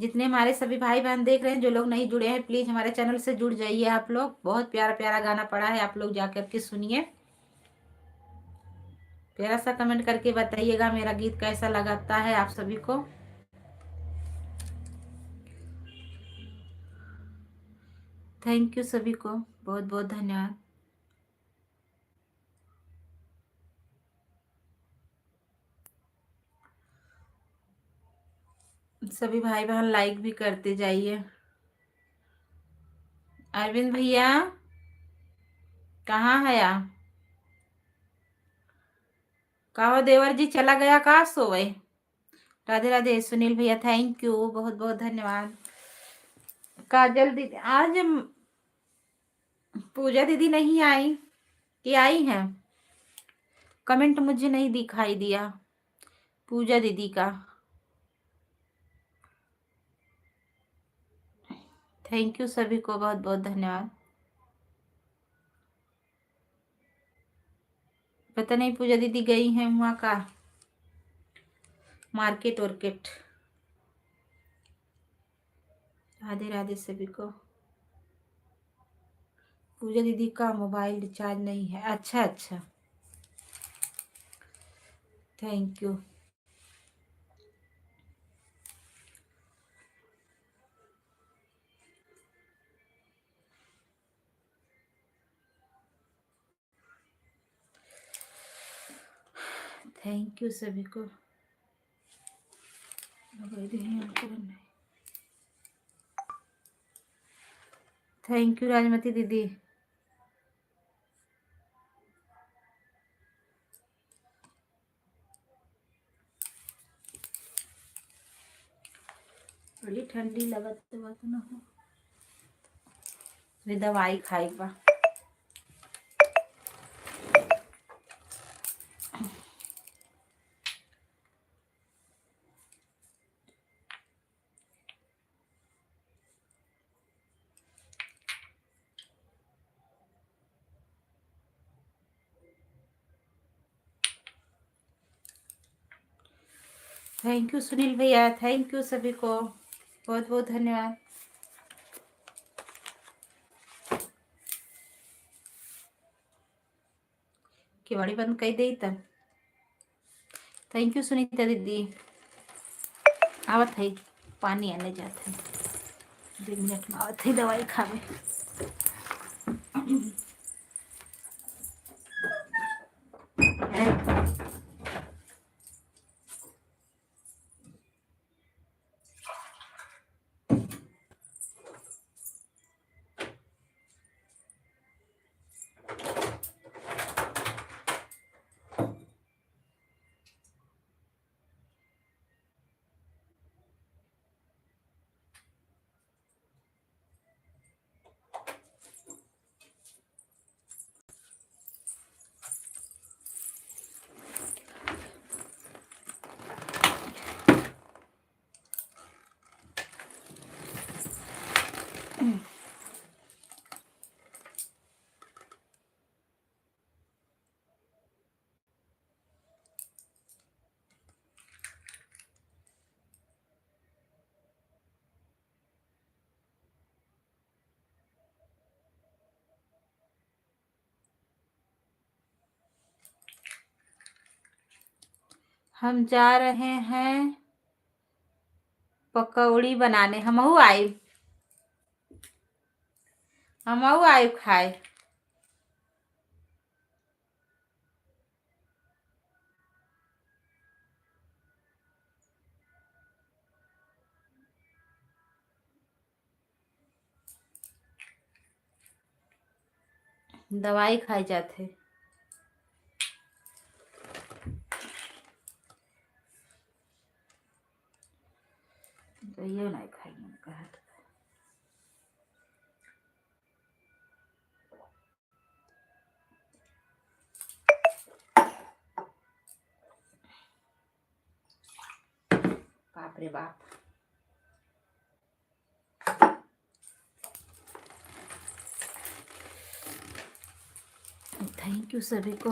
जितने हमारे सभी भाई बहन देख रहे हैं, जो लोग नहीं जुड़े हैं प्लीज हमारे चैनल से जुड़ जाइए आप लोग। बहुत प्यारा प्यारा गाना पड़ा है, आप लोग जाकर के सुनिए। प्यारा सा कमेंट करके बताइएगा मेरा गीत कैसा लगाता है आप सभी को। Thank you सभी को, बहुत बहुत धन्यवाद। सभी भाई बहन लाइक भी करते जाइए। अरविंद भैया कहाँ है आप? कहो देवर जी चला गया कहाँ सो गए? राधे राधे सुनील भैया thank you, बहुत बहुत धन्यवाद। काजल दीदी, आज पूजा दीदी नहीं आई कि आई हैं? कमेंट मुझे नहीं दिखाई दिया पूजा दीदी का। Thank you सभी को, बहुत बहुत धन्यवाद। पता नहीं पूजा दीदी गई हैं वहाँ का मार्केट वार्केट। राधे राधे सभी को। पूजा दीदी का मोबाइल रिचार्ज नहीं है, अच्छा अच्छा thank you. Thank you सभी को। Thank you Rajmati दीदी। बड़ी ठंडी लगत बात ना हो, दवाई खाई बा। Thank you Sunil भैया, thank you सभी को, बहुत बहुत धन्यवाद। केवाड़ी बंद कर दे तब। Thank you Sunita दीदी। आवत है पानी आने जाते है, 2 मिनट में आवत है दवाई खावे। हम जा रहे हैं पकौड़ी बनाने। हमहू आई, हमहू आई खाए। दवाई खाए जाते। तो ये नहीं खाई कहत। बाप रे बाप। Thank you सभी को,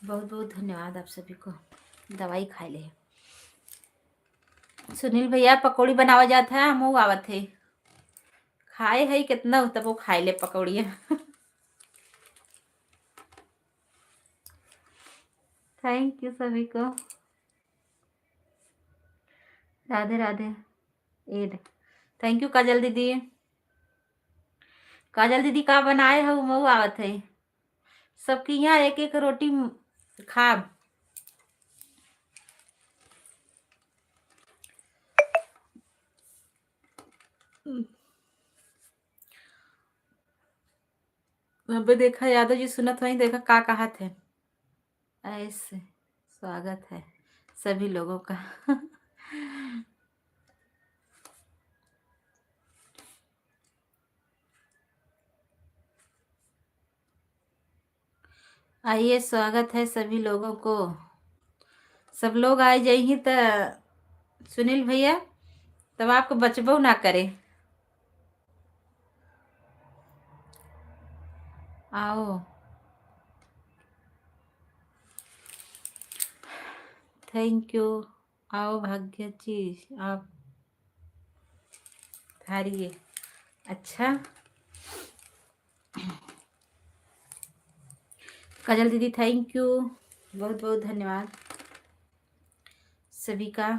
बहुत बहुत धन्यवाद आप सभी को। दवाई खाए ले। सुनील भैया पकौड़ी बनावा जाता है, हम आवत है खाए है कितना तब वो खाए ले पकौड़िया। Thank you सभी को। राधे राधे। ए thank you काजल दीदी। काजल दीदी का बनाए हो मऊ आवत है। सबकी यहाँ एक एक रोटी खा। अब देखा यादव जी सुनत वही देखा का कहा थे। ऐसे स्वागत है सभी लोगों का। आइए, स्वागत है सभी लोगों को। सब लोग आए जाइए त सुनील भैया तब आपको बचबो ना करे। आओ, thank you. आओ भाग्य जी, आप थारिए। अच्छा काजल दीदी thank you, बहुत बहुत धन्यवाद सभी का।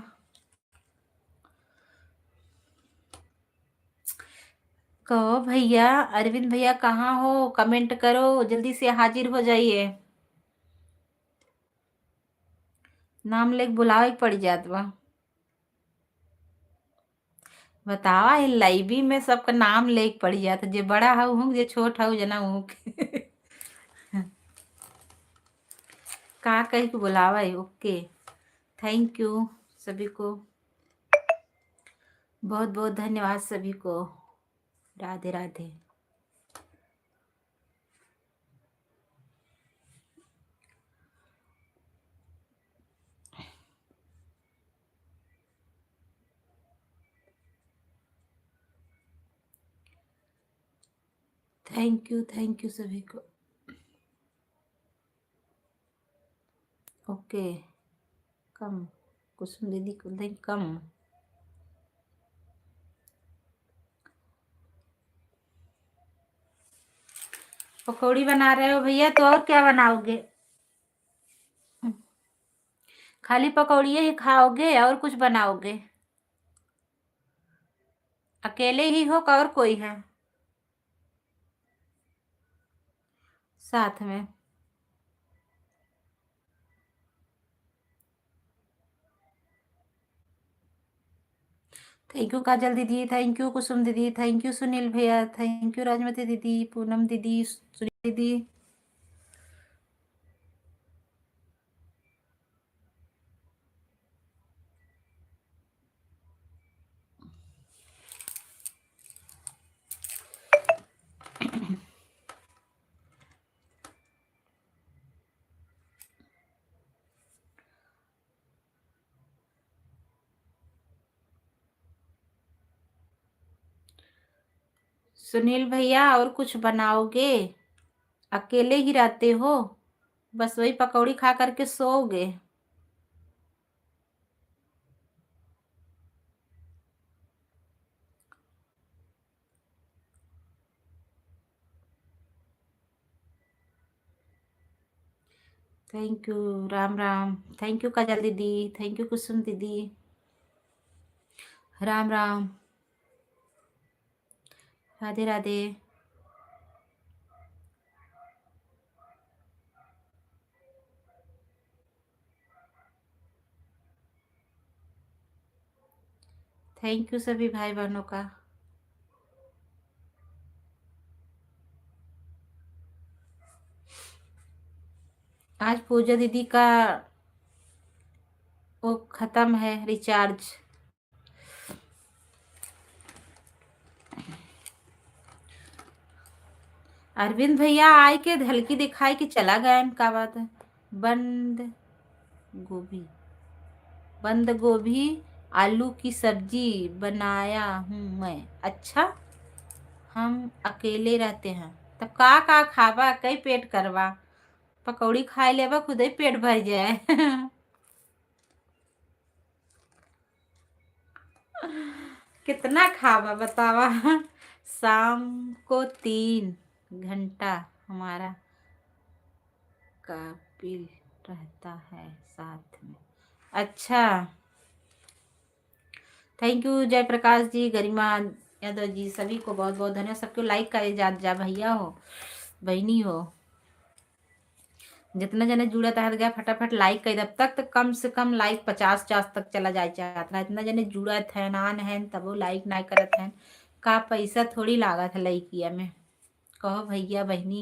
कहो भैया अरविंद भैया कहाँ हो, कमेंट करो, जल्दी से हाजिर हो जाइए। नाम लेके बुलावे पड़ जात बा। बतावा लाइवी में सबका नाम लेके पड़ जात, जे बड़ा हऊ हूँ जे छोट हऊ जना हूँ का कह के बुलावा है। ओके thank you सभी को, बहुत बहुत धन्यवाद सभी को। Radhe Radhe. Thank you, thank you सभी को। ओके कम कुसुम दीदी को नहीं कम। पकौड़ी बना रहे हो भैया तो और क्या बनाओगे? खाली पकौड़ी ही खाओगे और कुछ बनाओगे? अकेले ही हो और कोई है साथ में? Thank you काजल दीदी, thank you कुसुम दीदी, thank you Sunil भैया, thank you Rajmati दीदी, पूनम दीदी, सुनील दीदी। सुनील भैया और कुछ बनाओगे? अकेले ही रहते हो, बस वही पकौड़ी खा करके सोओगे? Thank you, Ram Ram. Thank you काजल दीदी, thank you कुसुम दीदी। राम राम, राधे राधे। Thank you सभी भाई बहनों का। आज पूजा दीदी का वो खत्म है रिचार्ज। अरविंद भैया आए के धलकी दिखाई के चला गया, का बात है। बंद गोभी, बंद गोभी आलू की सब्जी बनाया हूँ मैं। अच्छा, हम अकेले रहते हैं तब का का खाबा, कई पेट करवा, पकौड़ी खाए लेबा खुद ही पेट भर जाए। कितना खाबा बतावा। शाम को 3 घंटा हमारा काबिल रहता है साथ में। अच्छा, thank you Jayaprakash जी, गरिमा यादव जी, सभी को बहुत बहुत धन्यवाद। सबको लाइक करे जा जा भैया हो बहनी हो, जितना जने जुड़ा था गया फटाफट लाइक कर। अब तक तो कम से कम लाइक 50-50 तक चला जाए चाहत ना। इतना जने जुड़त है नान है तब वो लाइक ना करत हैं, का पैसा थोड़ी लागत है लाइकिया में। कहो भैया बहनी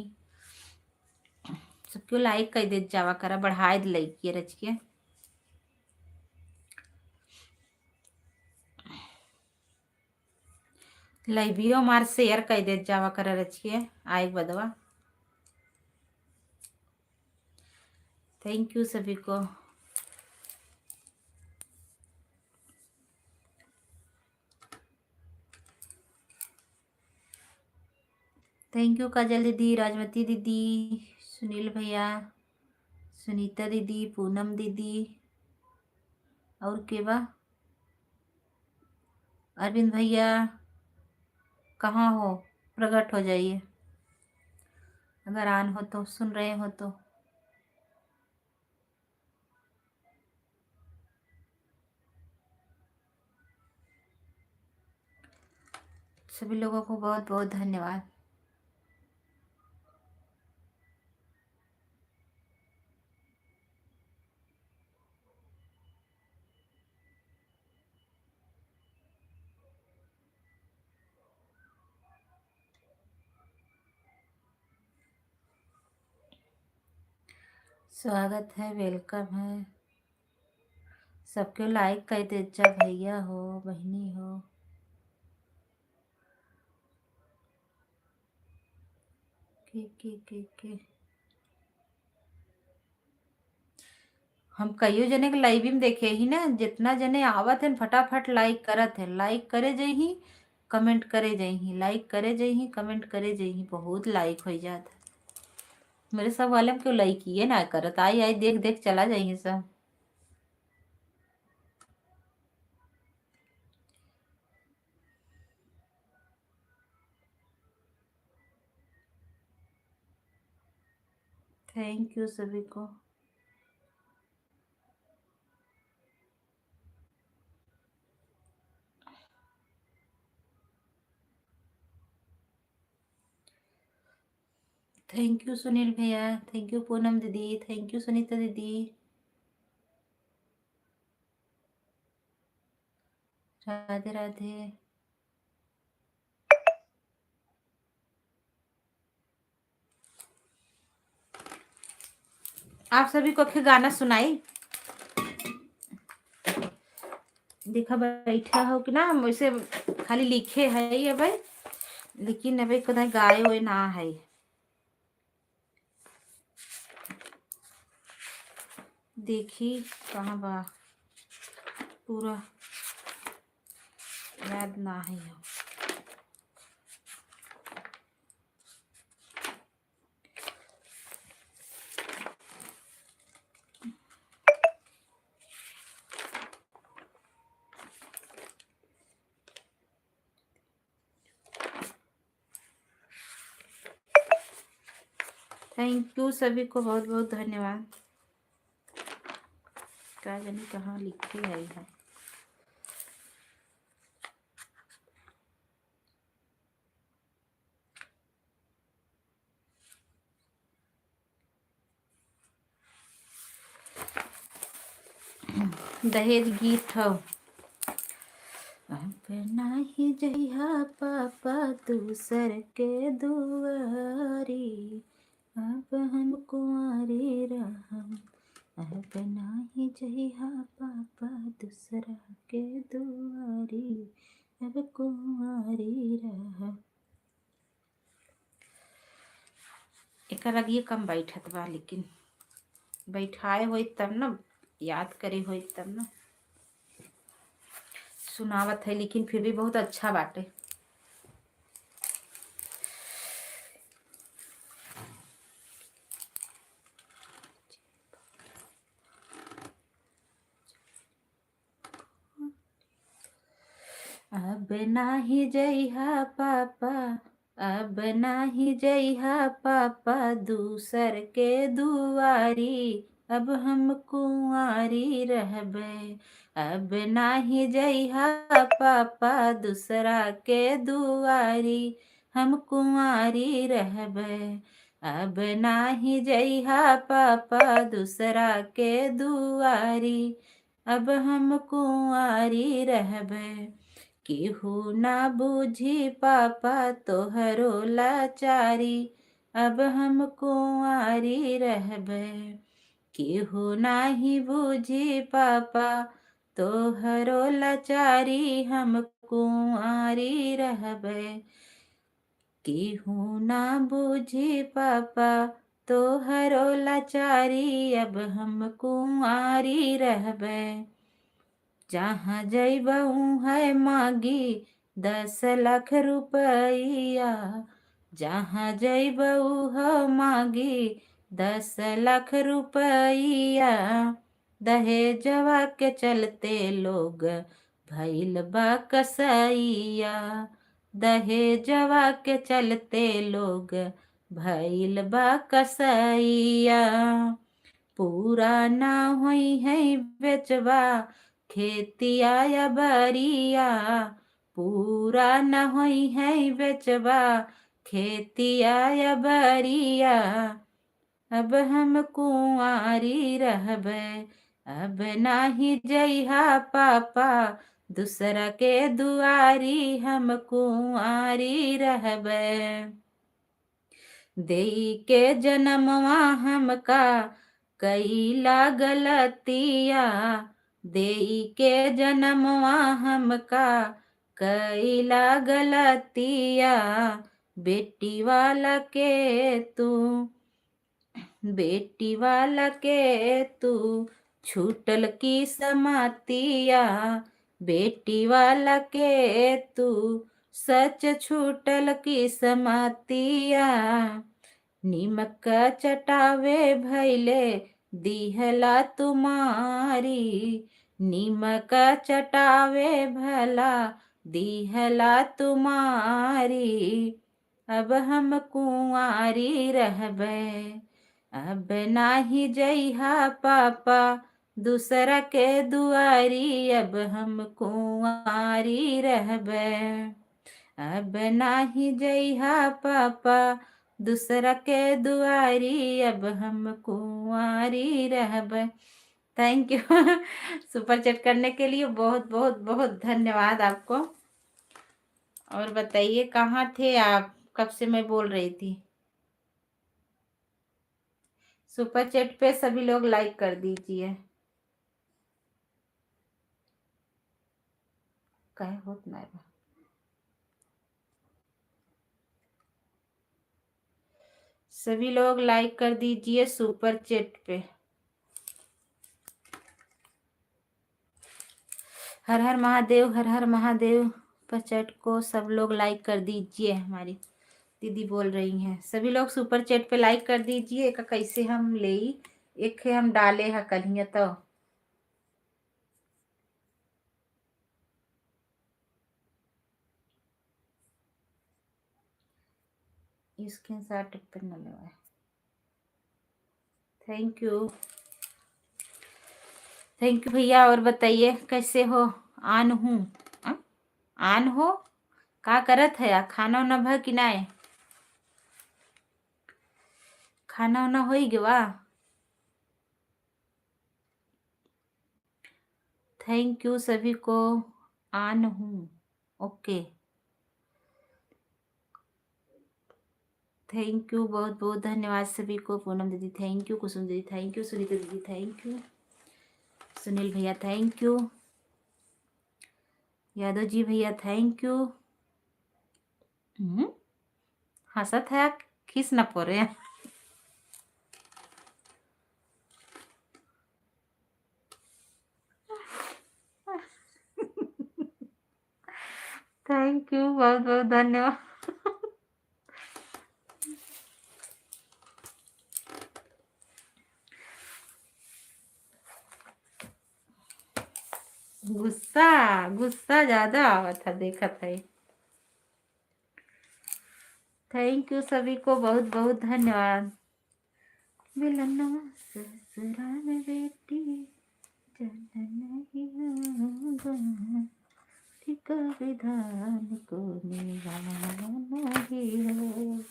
सबको लाइक कर दे जावा करा, बढ़ाए दे लाइकिया रच के। लाइवियो मार शेयर कर दे जावा करा रच के आए बदवा। Thank you सभी को। Thank you काजल दीदी, राजमती दीदी, सुनील भैया, सुनीता दीदी, पूनम दीदी और केवा, अरविंद भैया कहाँ हो, प्रकट हो जाइए अगर आन हो तो, सुन रहे हो तो। सभी लोगों को बहुत बहुत धन्यवाद। स्वागत है, welcome है सबके। लाइक कर दे जा भैया हो बहनी हो। के हम कईयो जने के लाइव में देखे ही ना, जितना जने आवत है फटाफट लाइक करत है, लाइक करे जही कमेंट करे जही, लाइक करे जही कमेंट करे जही, बहुत लाइक हो जात। मेरे सब वाले क्यों लाइक किए ना करत, आई आई देख देख चला जाइए सब। Thank you सभी को। Thank you Sunil भैया, thank you Poonam दीदी, thank you Sunita दीदी। राधे राधे। आप सभी को फिर गाना सुनाई। देखा बैठा हो कि ना, हम वैसे खाली लिखे है ये भाई, लेकिन अभी कहीं गाए हुए ना है। देखी कहाँ बा, पूरा याद ना है। Thank you सभी को बहुत बहुत धन्यवाद। का जाने कहाँ लिखी आई है। दहेज गीत हो। अब नाही जइहा पापा दूसर के दुआरी, अब हम कुंवारी रहम। अब नाही जइहा पापा दूसरा के दुआरी, अब कुंवारी रहम। एकर लगिए कम बैठत बा, लेकिन बैठाए होई तब न, याद करे होई तब न सुनावत है, लेकिन फिर भी बहुत अच्छा बाटे। अब नाही जइहा पापा, अब नाही जइहा पापा दूसर के दुआरी, अब हम कुंवारी रहबे। अब नाही जइहा पापा दूसरा के दुआरी, हम कुंवारी रहबे। अब नाही जइहा पापा दूसरा के दुआरी, अब हम कुंवारी रहबे। केहू ना बूझी पापा तोहरो लाचारी, अब हम कुंवारी रहबे। केहू नाही बूझी पापा तोहरो लाचारी, हम कुंवारी रहबे। केहू ना बूझी पापा तोहरो लाचारी, अब हम कुंवारी रहबे। जहाँ जइबहू है मांगी 10 लाख रुपैया, जहाँ जइबहू हो मांगी 10 लाख रुपैया। दहेजवा के चलते लोग भइल बा कसैया, दहेजवा के चलते लोग भइल बा कसैया। पूरा ना होई है बेचवा खेतिया या बरिया, पूरा न होई है बेचवा खेतिया या बरिया। अब हम कुंवारी रहबे, अब नाही जइहा पापा दूसरा के दुआरी, हम कुंवारी रहबे। देई के जनमवा हमका कैला गलतिया, देई के जनमवा हमका कैला गलतिया। बेटी वाला के तू, बेटी वाला के तू छूटल की समातिया, बेटी वाला के तू सच छूटल की समातिया। निमक चटावे भैले दिहला तुम्हारी, निमक चटावे भला दिहला तुम्हारी। अब हम कुंवारी रहबे, अब नाही जइहा पापा दूसरा के दुआरी, अब हम कुंवारी रहबे। अब नाही जइहा पापा दूसरा के दुआरी, अब हम कुंवारी रहबे। Thank you super chat करने के लिए बहुत बहुत बहुत धन्यवाद आपको। और बताइए कहाँ थे आप, कब से मैं बोल रही थी। सुपर चैट पे सभी लोग लाइक कर दीजिए। काहे होत ना बा। सभी लोग लाइक कर दीजिए सुपर चैट पे। हर हर महादेव, हर हर महादेव। सुपर चैट को सब लोग लाइक कर दीजिए। हमारी दीदी बोल रही हैं सभी लोग सुपर चैट पे लाइक कर दीजिए। एक कैसे हम ले, एक हम डाले है कल तो इसके साथ पे न लेवा। Thank you, thank you भैया। और बताइए कैसे हो? आन हूँ, आन हो का करत है? खाना उना भ कि नाय? खाना उना हो गया? Thank you सभी को। आन हूँ, ओके, thank you, बहुत बहुत धन्यवाद सभी को। पूनम दीदी thank you, कुसुम दीदी thank you, Sunita दीदी thank you, Sunil भैया thank you, Yadav ji भैया thank you. हंसत है, खीस न पड़े। Thank you, बहुत बहुत धन्यवाद। गुस्सा गुस्सा ज्यादा आवत है, देखत है। Thank you सभी को, बहुत बहुत धन्यवाद। मिलनवा ससुराल बेटी जनन ही होगा, ठीक विधान को निभाना ही हो।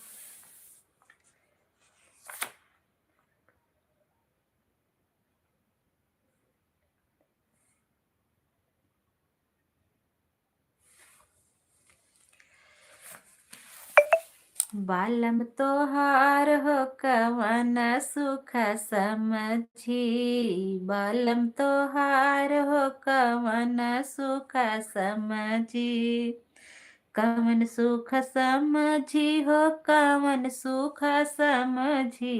बालम तोहार हो कवन सुख समझी, बालम तोहार हो कवन सुख समझी, कवन सुख समझी हो कवन सुख समझी,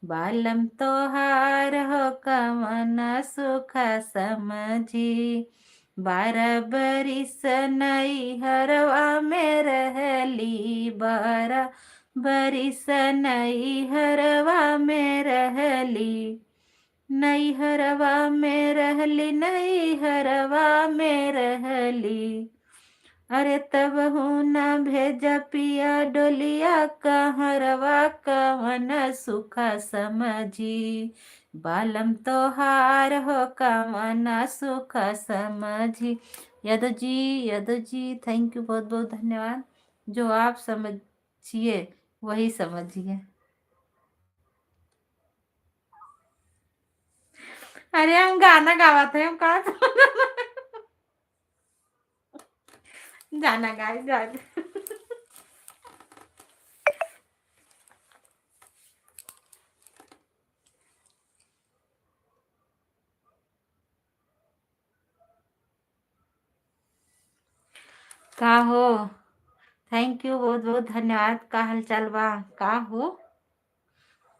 बालम तोहार हो कवन सुख समझी। 12 बरिस नैहरवा में रहली, 12 बरिस नैहरवा में रहली, नैहरवा में रहली, नैहरवा में रहली। अरे तब हूँ न भेजा पिया डोलिया कहरवा कवन सुख समझी, बालम तोहार हो कवन सुख समझी। यादव जी, यादव जी thank you, बहुत बहुत धन्यवाद। जो आप समझिए वही समझिए। अरे हम गाना गावत है, हम का गाना गाए गाए। का हो, thank you, बहुत बहुत धन्यवाद। का हाल चाल बा? का हो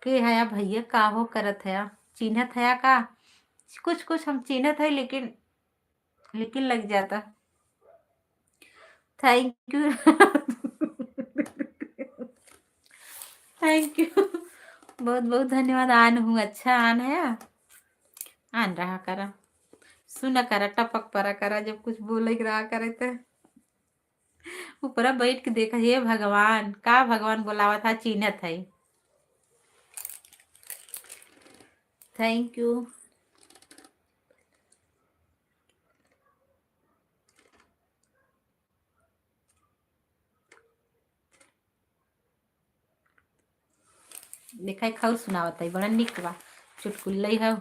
के हया भैया, का हो करत है? चिन्हत है का? कुछ कुछ हम चिन्हत है, लेकिन लेकिन लग जाता। Thank you, thank you, बहुत बहुत धन्यवाद। आन हूँ, अच्छा आन है, आन रहा करा, सुना करा, टपक परा करा, जब कुछ बोले रहा करे तो ऊपर बैठ के देखा, हे भगवान का भगवान बोलावा था, चिन्हत है। Thank you. देखा खाऊ सुनावत है, बड़ा निक बा चुटकुल्लई हौ।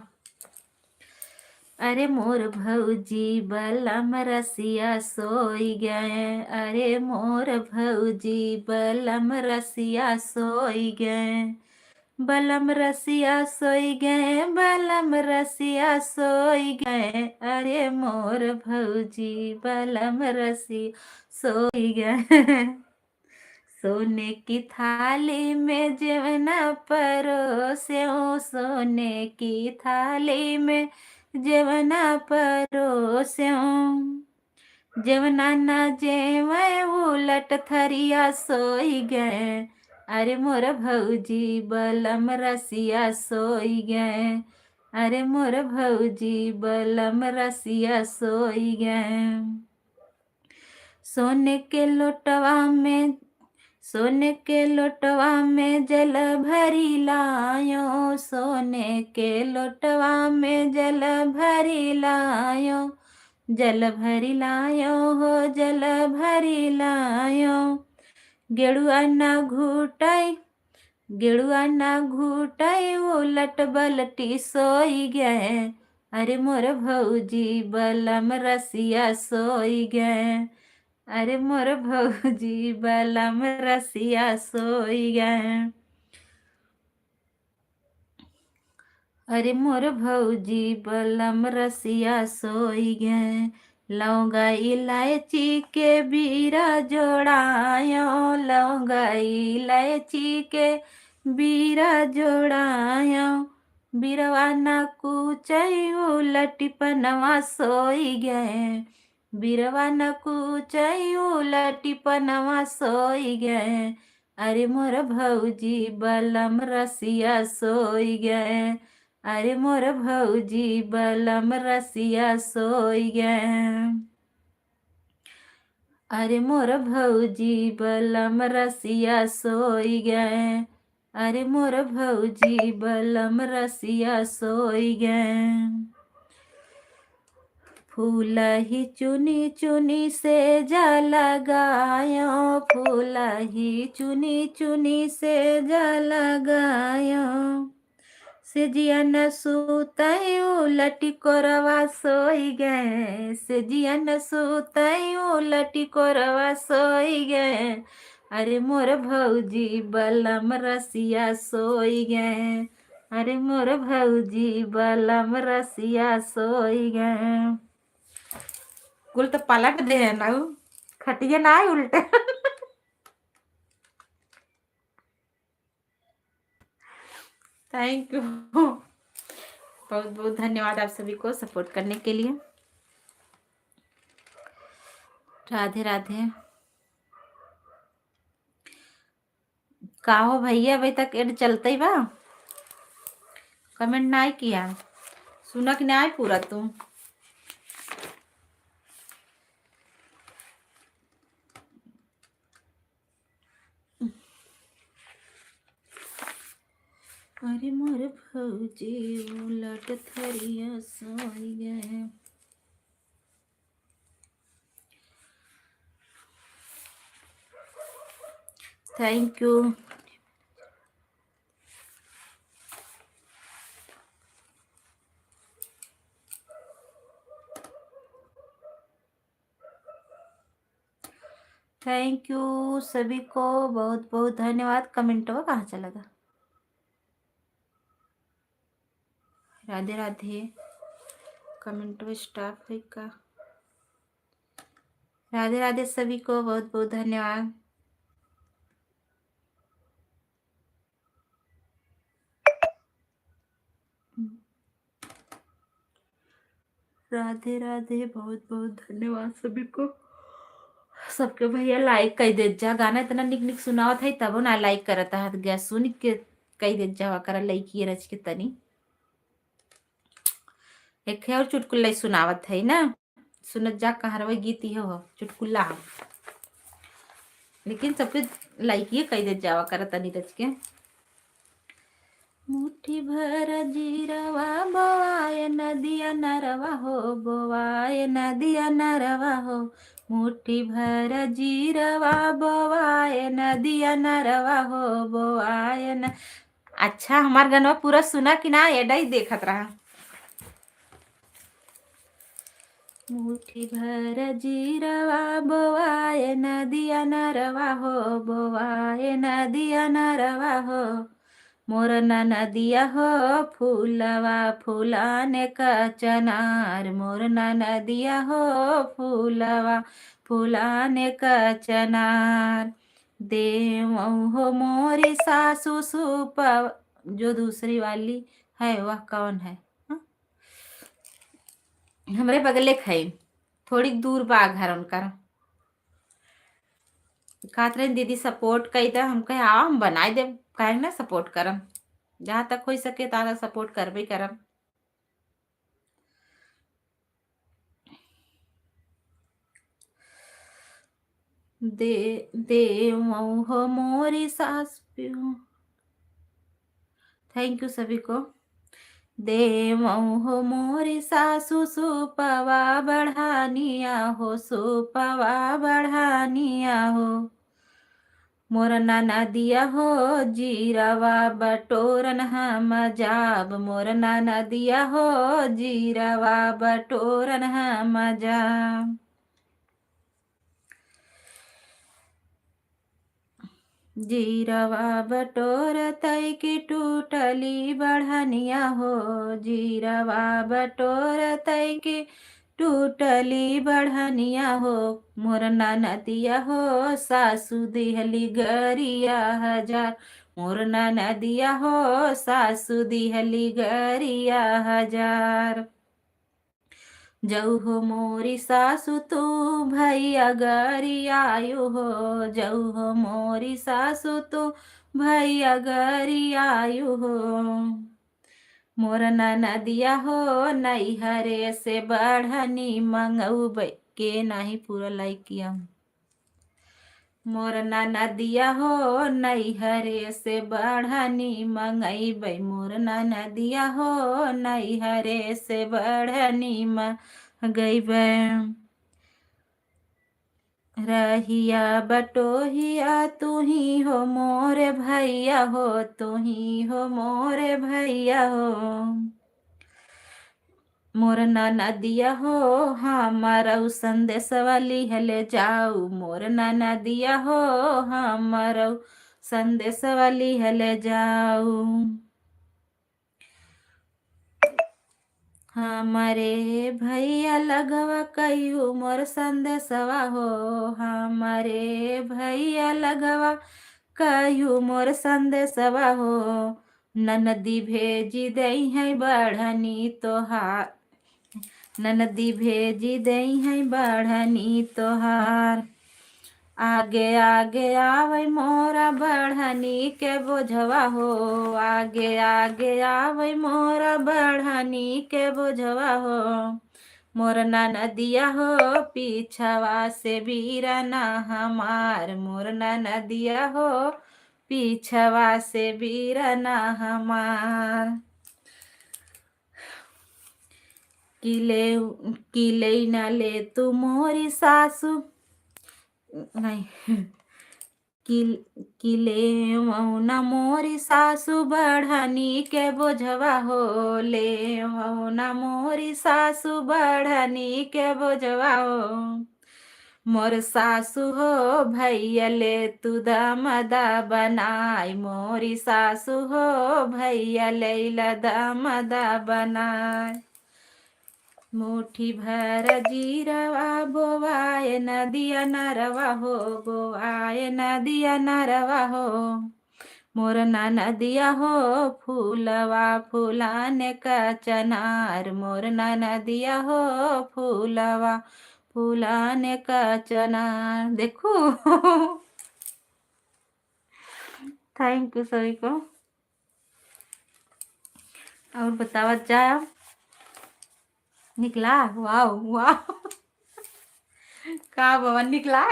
अरे मोर भौजी बलम रसिया सोई गए, अरे मोर भौजी बलम रसिया सोई गए, बलम रसिया सोई गए, बलम रसिया सोई गए, अरे मोर भौजी बलम रसिया सोई गए। सोने की थाली में जेवना परोसे, सोने की थाली में जेवना परोसे, जेवना न जेवे उलट थरिया सोई गए, अरे मोर भौजी बलम रसिया सोई गए, अरे मोर भौजी बलम रसिया सोई गए। सोने के लोटवा में, सोने के लोटवा में जल भरी लायो, सोने के लोटवा में जल भरी लायो, जल भरी लायो हो जल भरी लायो। गेड़ुआ न घुटाई, गेड़ुआ न घुटाई उलट बलटी सोई गए, अरे मोर भौजी बलम रसिया सोई गए। अरे मोर भौजी बलम रसिया सोई गए। अरे मोर भौजी बलम रसिया सोई गए। लौंगा इलायची के बीरा जोड़ायो, लौंगा इलायची के बीरा जोड़ायो, बीरवा न कुचई उलटी पनवा सोई गए, बीरवा न कुचई उलटी पनवा सोई गए। अरे मोर भौजी बलम रसिया सोई गए। अरे मोर भौजी बलम रसिया सोई गए। अरे मोर भौजी बलम रसिया सोई गए। अरे मोर भौजी बलम रसिया सोई गए। फूल ही चुनी चुनी से जा लगायो, फूल ही चुनी चुनी से जा लगायो, से जिया न सुतई उलटी कोरवा सोई गए, से जिया न सुतई उलटी कोरवा सोई गए। अरे मोर भौजी बलम रसिया सोई गए। अरे मोर भौजी बलम रसिया सोई गए। कुल तो पलट दे है ना, उ। खटिया ना आए उल्टे। Thank you, बहुत बहुत धन्यवाद आप सभी को सपोर्ट करने के लिए। राधे राधे। का हो भैया, अभी तक एड चलते ही बा? कमेंट ना किया, सुना कि ना पूरा तू? अरे मोर भौजी उलट थरिया सोई गए। Thank you, thank you सभी को, बहुत बहुत धन्यवाद। कमेंट कहाँ चला गया? राधे राधे। कमेंट में स्टाफ है का? राधे राधे सभी को, बहुत बहुत धन्यवाद। राधे राधे, बहुत बहुत धन्यवाद सभी को। सबके भैया लाइक कर दे जा। गाना इतना निक निक सुनावत है तबो ना लाइक करता है गया। सुन के कह दे जा करा लाइक ये रच के तनी। एक है और चुटकुला सुनावत है ना, सुनत जा। कहाँ गीत ये हो चुटकुला हो, लेकिन सबके लाइक ये कह दे जावा करा तनी रच के। मुट्ठी भर जीरवा बोआए नदिया नरवा हो, बोआए नदिया नरवा हो, मुट्ठी भर जीरवा बोआए नदिया नरवा हो, बोआए न। अच्छा, हमार गनवा पूरा सुना कि ना? एडा ही देखत रहा। मुट्ठी भर जीरवा बोआए नदिया नरवा हो, बोआए नदिया नरवा हो, मोर नदिया हो फूलवा फूलाने का चनार, मोर नदिया हो फूलवा फूलाने का चनार, देव हो मोरी सासू सुप। जो दूसरी वाली है वह कौन है? हाँ? हमरे बगले है, थोड़ी दूर बा घर उनकर। कहत रहे दीदी सपोर्ट कई दे। हम कहे आओ, हम बनाए देब, काहे ना सपोर्ट करम? जहाँ तक हो सके तहाँ तक सपोर्ट करबे करम। दे दे हो मोरी सास। Thank you सभी को। देव हो मोरी सासू सुपवा बढ़ानिया हो, सुपवा बढ़ानिया हो। मोर नदिया हो जीरावा बटोरन हम जाब, मोर नदिया हो जीरावा बटोरन हम जाब। जीरवा बटोर तई की टूटली बढ़निया हो, जीरवा बटोर तई की टूटली बढ़निया हो, मोर नदिया हो सासू दिहली गरिया हजार, मोर नदिया हो सासू दिहली गरिया हजार। जऊ हो मोरी सासु तू भैया गरियायु हो, जऊ हो मोरी सासु तू भैया गरियायु हो, मोर नदिया हो नैहरे से बढ़नी मंगऊ के नाही पूरा लाइक किया। मोर नदिया हो नैहरे से बढ़नी मंगैबै, मोर नदिया हो नैहरे से बढ़नी मंगैबै। रहिया बटोहिया तुही हो मोर भैया हो, तुही हो मोर भैया हो, मोर नदिया हो हमारा संदेशवा लिहले जाऊ, मोर नदिया हो हमारा संदेशवा लिहले जाऊ। हमारे भैया लगवा कयू मोर संदेशवा हो, हमारे भैया लगवा कयू मोर संदेशवा हो, ननदी भेजी दई है बढ़नी तोहार, ननदी भेजी दई है बढ़नी तोहार। आगे आगे आवे मोरा बढ़नी के बोझवा हो, आगे आगे आवे मोरा बढ़नी के बोझवा हो, मोर नदिया हो पीछवा से बीरना हमार, मोर नदिया हो पीछवा से बीरना हमार। किले किले न ले तू मोरी सासू नहीं किले मौना मोरी सासू बढ़नी के बोझवा हो, ले मौना मोरी सासू बढ़नी के बोझवा हो, मोर सासू हो भैया ले तू दमदा बनाई, मोरी सासू हो भैया ले दमदा बनाई। मुट्ठी भर जीरवा बोवाए नदिया नरवा हो, बोवाए नदिया नरवा हो, मोर नदिया हो फूलवा फूलाने का चनार, मोर नदिया हो फूलवा फूलाने का चनार। देखो thank you सभी को। और बतावा जाए निकला, वाह वाह का बाबा निकला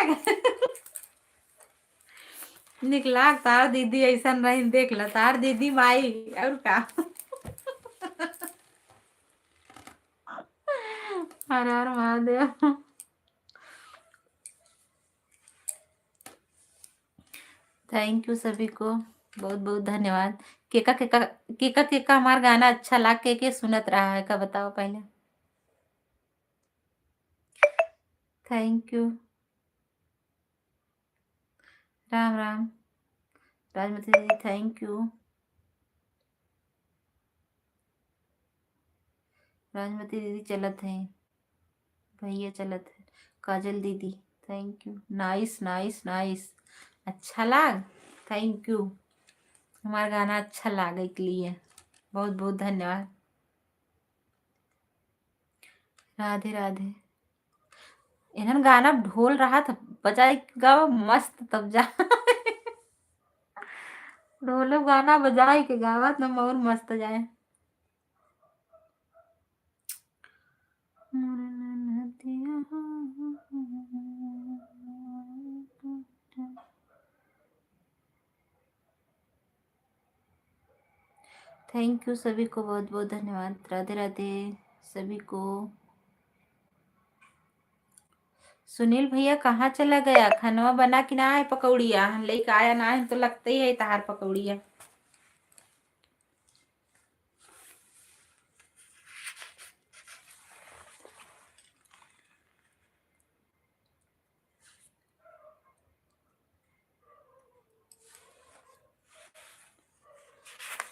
निकला। तार दीदी ऐसा नहीं देख ला, तार दीदी माई और का। हर हर महादेव। Thank you सभी को, बहुत बहुत धन्यवाद। केका केका केका केका हमारा गाना अच्छा लाग के के सुनत रहा है का बताओ पहले। Thank you. Ram Ram Rajmati दीदी, thank you. Rajmati दीदी चलत है, भैया चलत है, काजल दीदी thank you. Nice nice nice, अच्छा लाग, thank you. हमारा गाना अच्छा लागे के लिए बहुत बहुत धन्यवाद। राधे राधे। एहन गाना ढोल रहा था बजाए गावा मस्त तब जा ढोल गाना बजाए के गावा तब और मस्त जाए। Thank you सभी को, बहुत बहुत धन्यवाद। राधे राधे सभी को। सुनील भैया कहाँ चला गया? खानवा बना कि ना है पकौड़िया? लेके आया ना है तो लगते ही है तहार पकौड़िया।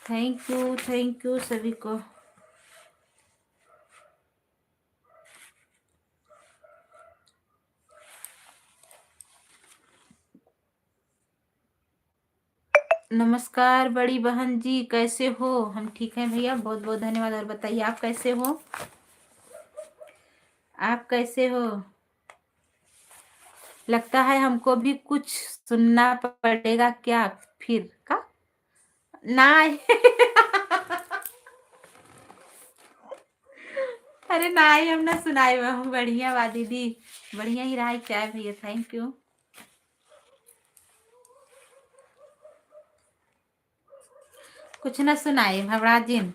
Thank you सभी को। नमस्कार बड़ी बहन जी, कैसे हो? हम ठीक हैं भैया, बहुत बहुत धन्यवाद। और बताइए आप कैसे हो? आप कैसे हो? लगता है हमको भी कुछ सुनना पड़ेगा क्या फिर का ना? अरे ना ही हम ना सुनाए, हम बढ़िया बा दीदी, बढ़िया ही रहा चाय भैया, thank you. कुछ ना सुनाए घबरा जिन।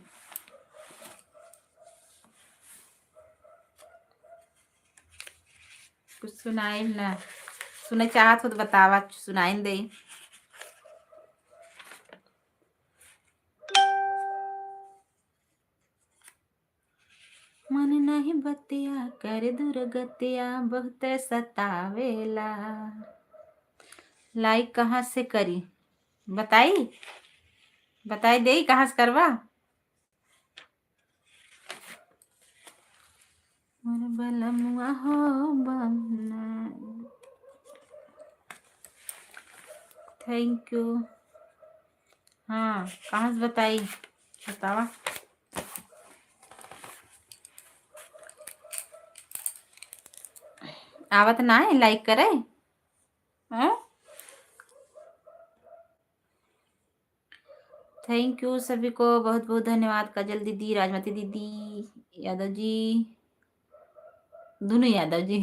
कुछ सुनाए ना, सुने चाहत हो तो बतावा, सुनाई दे। मन नहीं बतिया कर दुर्गतिया बहुत सतावेला। लाइक कहाँ से करी बताई? बताई दे कहाँ से करवा? मोर बलमुआ हो बमना। Thank you. हाँ कहाँ से बताई बतावा? आवत ना है लाइक करे? हाँ thank you सभी को, बहुत बहुत धन्यवाद। काजल दीदी, राजमती दीदी, यादव जी, दोनों यादव जी।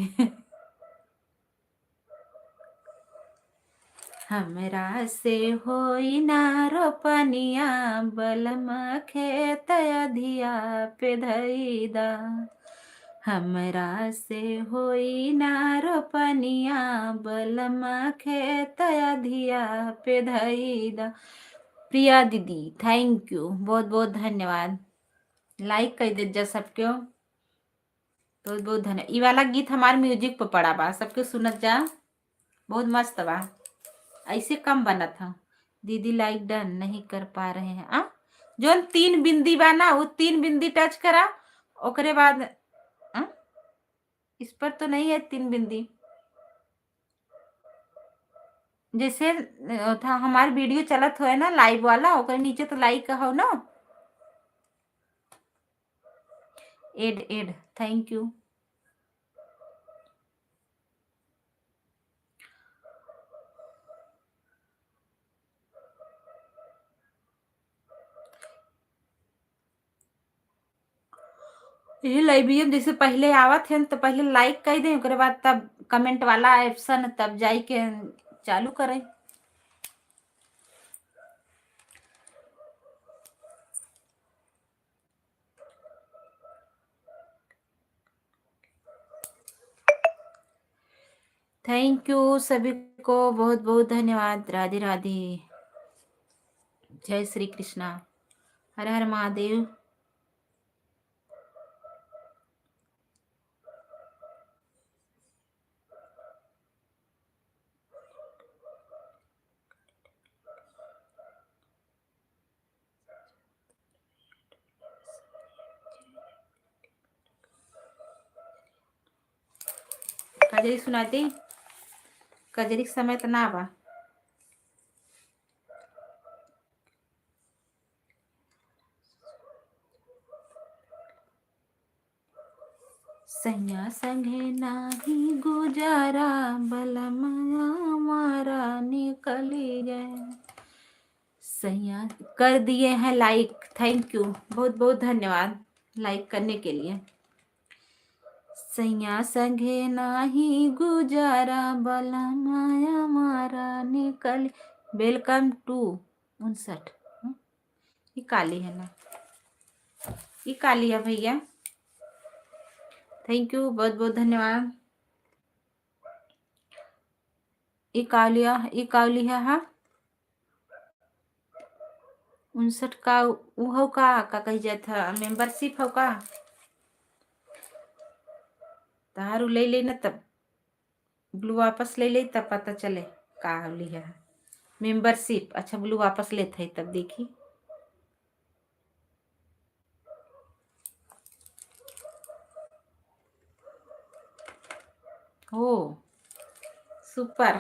हमरा से होई ना रोपनिया बलम खेत अधिया पे धईदा। हमरा से होई ना रोपनिया बलम खेत अधिया पे धईदा। प्रिया दीदी thank you, बहुत बहुत धन्यवाद। लाइक कर दे जा सबके, बहुत बहुत धन्यवाद। ई वाला गीत हमारे म्यूजिक पर पड़ा बा, सबके सुनत जा, बहुत मस्त बा। ऐसे कम बनत था दीदी, लाइक डन नहीं कर पा रहे हैं। आ जोन 3 बिंदी बा ना, वो 3 बिंदी टच करा, ओकरे बाद आ? इस पर तो नहीं है 3 बिंदी। जैसे था हमारे वीडियो चलत हो ना लाइव वाला, ओकरे नीचे तो लाइक हो ना। एड एड thank you. ये लाइव जैसे पहले आवत है तो पहले लाइक कर दे, ओकरे बाद तब कमेंट वाला ऑप्शन तब जाई के चालू करें। Thank you सभी को, बहुत बहुत धन्यवाद। राधे राधे, जय श्री कृष्णा, हर हर महादेव। कजरी सुनाती? कजरी के समय तो ना बा। सैया संगे नाही गुजारा बलमया मारा निकली जाए। सैया कर दिए हैं लाइक, thank you, बहुत बहुत धन्यवाद लाइक करने के लिए। सैया संगे नाही गुजारा बलमया मारा निकल। Welcome to 59। ये काली है ना, ये काली है भैया। Thank you, बहुत बहुत धन्यवाद। ई का लिया, ई का लिया हा 59 का उ हौ का कही जात ह, मेंबरशिप हौ का? तहार उ ले ले न तब ब्लू वापस ले ले तब पता चले का लिया मेंबरशिप। अच्छा ब्लू वापस लेते है तब देखी। हो सुपर,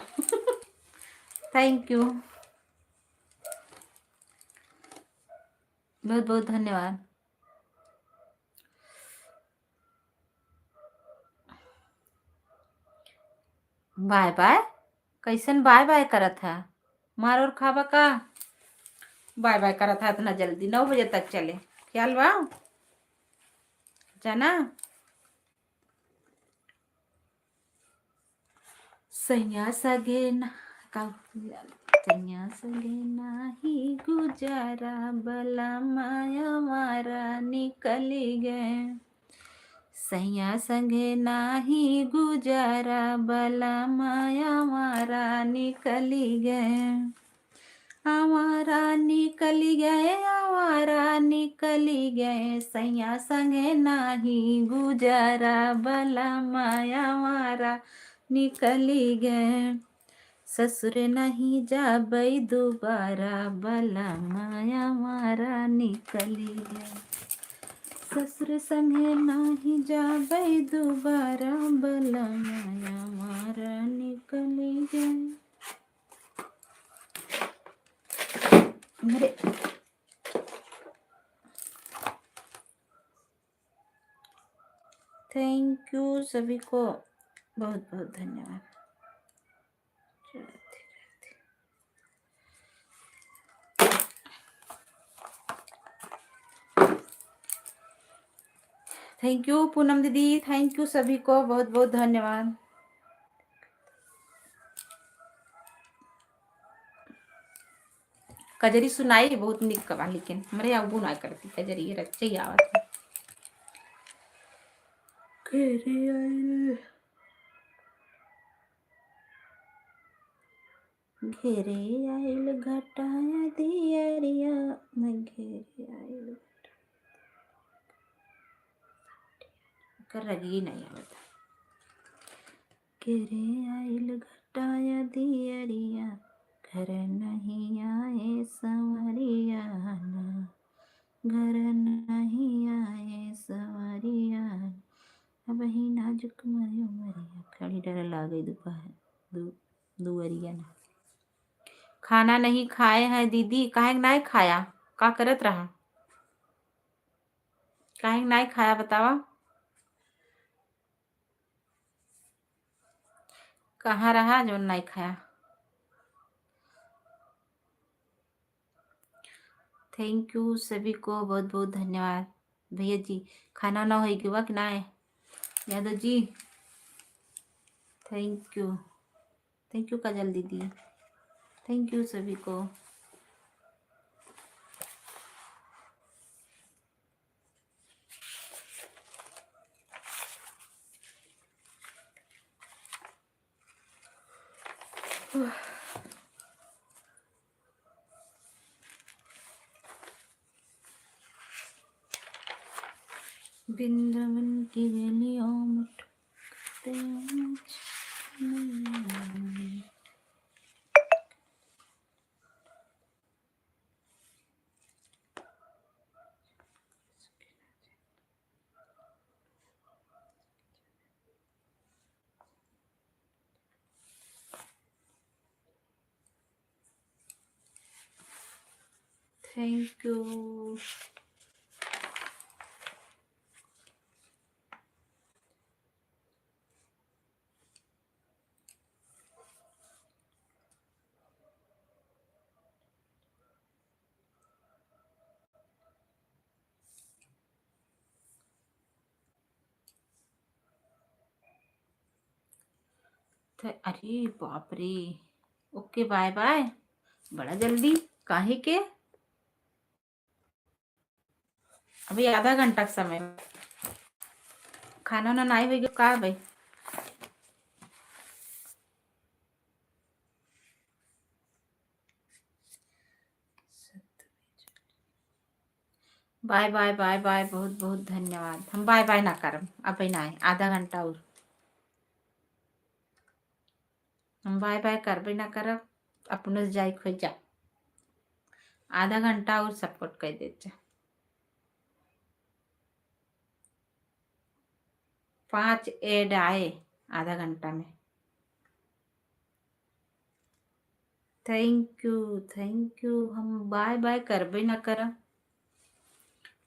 thank you, बहुत बहुत धन्यवाद। बाय बाय, कैसन बाय बाय करत है? मार और खाबा का बाय बाय करत है इतना जल्दी? 9 बजे तक चले ख्याल बा जाना। सैया सगे ना का, सैया सगे नाही गुजारा बला माया मारा निकली गए। सैया संगे नाही गुजारा बला माया मारा निकली गए। आवारा निकली गए, आवारा निकली गए, सैया संगे नाही गुजारा बला माया मारा निकली गए। ससुर नहीं जाबई दोबारा बला माया मारा निकली गए। ससुर संगे नहीं जाबई दोबारा बला माया मारा निकली गए। मेरे thank you सभी को, बहुत बहुत धन्यवाद। Thank you Poonam दीदी, thank you सभी को, बहुत बहुत धन्यवाद। कजरी सुनाई बहुत निक बा, लेकिन हमरे अबू ना करती कजरी, रच्चे ही आवत है। घेरे आइल, घेरे आइल घटाया दियरिया, घेरे आइल कर रगी नहीं आवत। घेरे आइल घटाया दियरिया, घर नहीं आए संवरिया ना, घर नहीं आए संवरिया। अब ही नाजुक मरियो मरिया, खड़ी डर लागे दोपहर दुअरिया ना। खाना नहीं खाए हैं दीदी, काहे नहीं खाया? का करत रहा? काहे नहीं खाया बतावा? कहाँ रहा जो नहीं खाया? Thank you सभी को, बहुत बहुत धन्यवाद। भैया जी खाना ना हो कि ना है? Yadav ji thank you, thank you Kajal दीदी, thank you सभी को। वृंदावन की गलियों में ठुकते हैं। Thank you. अरे बाप रे, ओके बाय बाय। बड़ा जल्दी काहे के? अभी आधा घंटा का समय, खाना वाना नहीं हो गया का भाई? बाय बाय बाय बाय, बहुत बहुत धन्यवाद। हम बाय बाय ना करब, अब ना आए आधा घंटा और। हम बाय बाय करबे ना करब, अपने से जाए खोज जा। आधा घंटा और सपोर्ट कर दे। 5 एड आए आधा घंटा में। Thank you, thank you. हम बाय बाय करबे ना करब,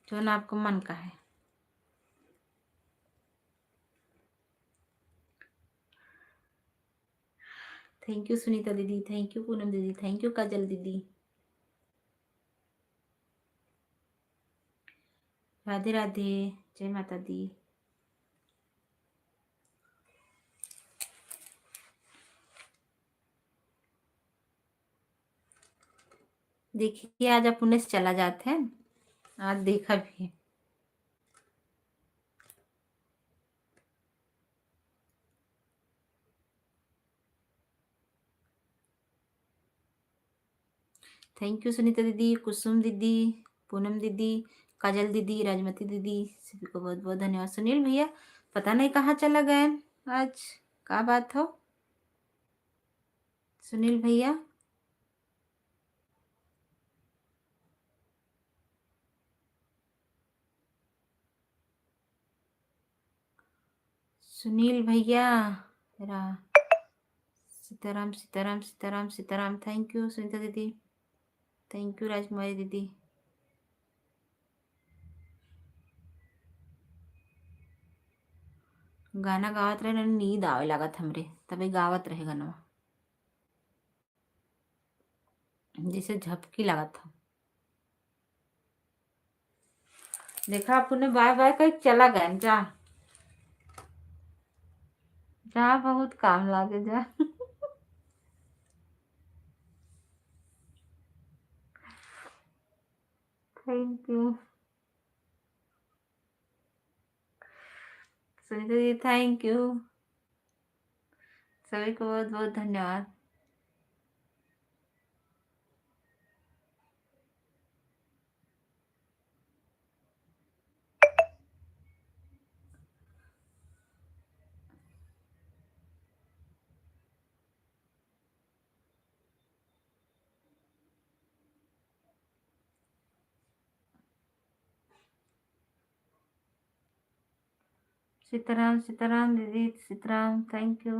जो ना आपको मन का है। Thank you Sunita दीदी, thank you Poonam दीदी, thank you काजल दीदी। राधे राधे, जय माता दी। देखिए आज आप पुणे से चला जाते हैं, आज देखा भी है। Thank you Sunita दीदी, कुसुम दीदी, पूनम दीदी, काजल दीदी, राजमती दीदी, सभी को बहुत बहुत धन्यवाद। सुनील भैया पता नहीं कहाँ चला गए आज, क्या बात हो सुनील भैया? सुनील भैया Sitaram Sitaram Sitaram Sitaram. Thank you Sunita दीदी, thank you राजकुमारी दीदी। गाना गावत रहे नींद आवे लागत हमरे, तबे गावत रहे गाना जैसे झपकी लागत था। देखा अपने बाय बाय कहीं चला गया, जा जा, बहुत काम लागे जा। Thank you Sunita ji, thank you सभी को बहुत बहुत धन्यवाद। सीताराम सीताराम दीदी, Sitaram, thank you.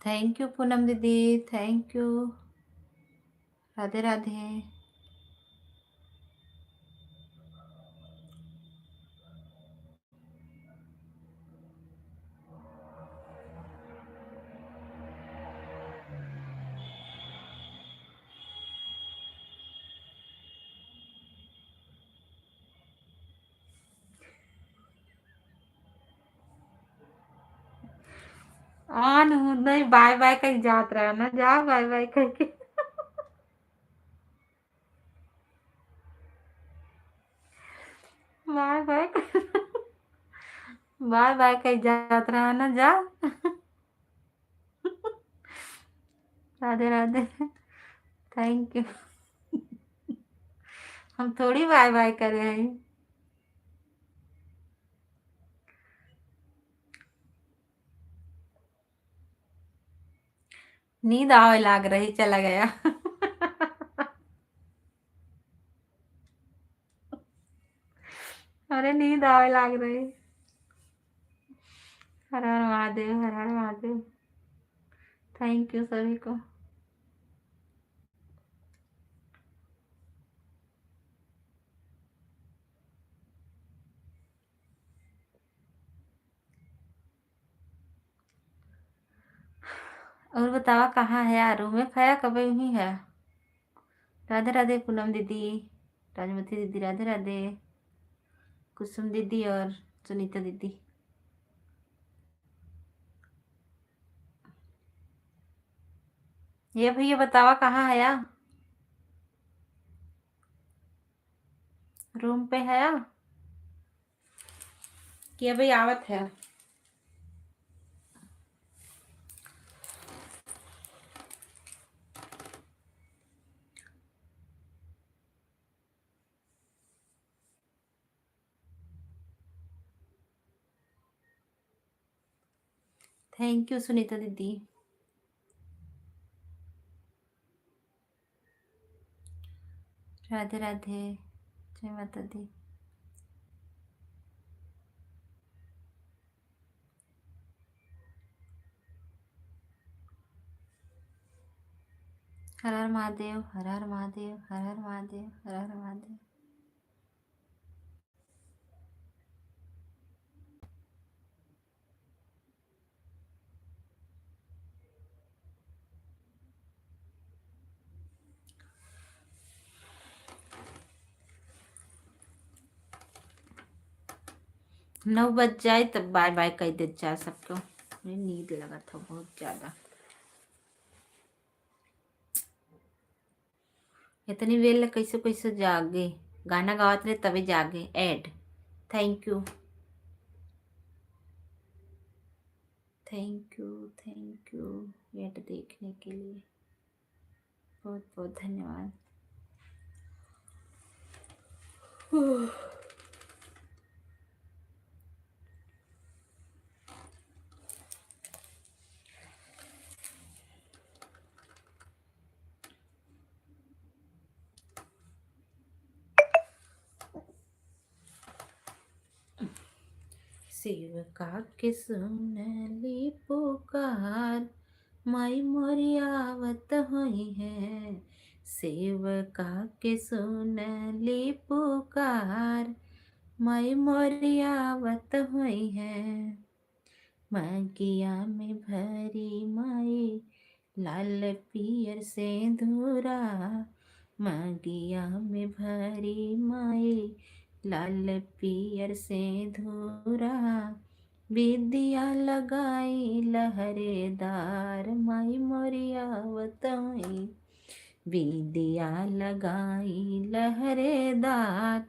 Thank you Poonam दीदी, thank you. Radhe Radhe. On हूँ नहीं, बाय बाय कहीं जात रहा ना, जा बाय बाय करके। बाय बाय बाय बाय कहीं जात रहा ना, जा। Radhe Radhe, thank you. हम थोड़ी बाय बाय करे हैं। नींद आवे लाग रही, चला गया। अरे नींद आवे लाग रही। हर हर महादेव, हर हर महादेव। Thank you सभी को। और बतावा कहाँ है यार, रूम में खाया कभी ही है। राधे राधे पूनम दीदी, राजमती दीदी, राधे राधे, कुसुम दीदी और सुनीता दीदी। ये भैया बतावा कहाँ है या? रूम पे है या? कि अभी आवत है? Thank you Sunita दीदी। राधे राधे, जय माता दी। हर हर महादेव, हर हर महादेव, हर हर महादेव, हर हर महादेव। 9 बज जाए तब बाय बाय कह दे जाए सबको। मुझे नींद लगा था बहुत ज़्यादा। इतनी वेल कैसे कैसे जागे, गाना गावत रहे तभी जागे। Add thank you thank you thank you add देखने के लिए बहुत बहुत धन्यवाद। सेवका के सुनली पुकार, माई मोरी आवत हुई है। सेवका के सुनली पुकार, माई मोरी आवत हुई है। मगिया में भरी माई लाल पियर से धूरा, मगिया में भरी माई लाल पियर से धूरा, विद्या लगाई लहरेदार, माई मोरी आवत हुई। विद्या लगाई लहरेदार,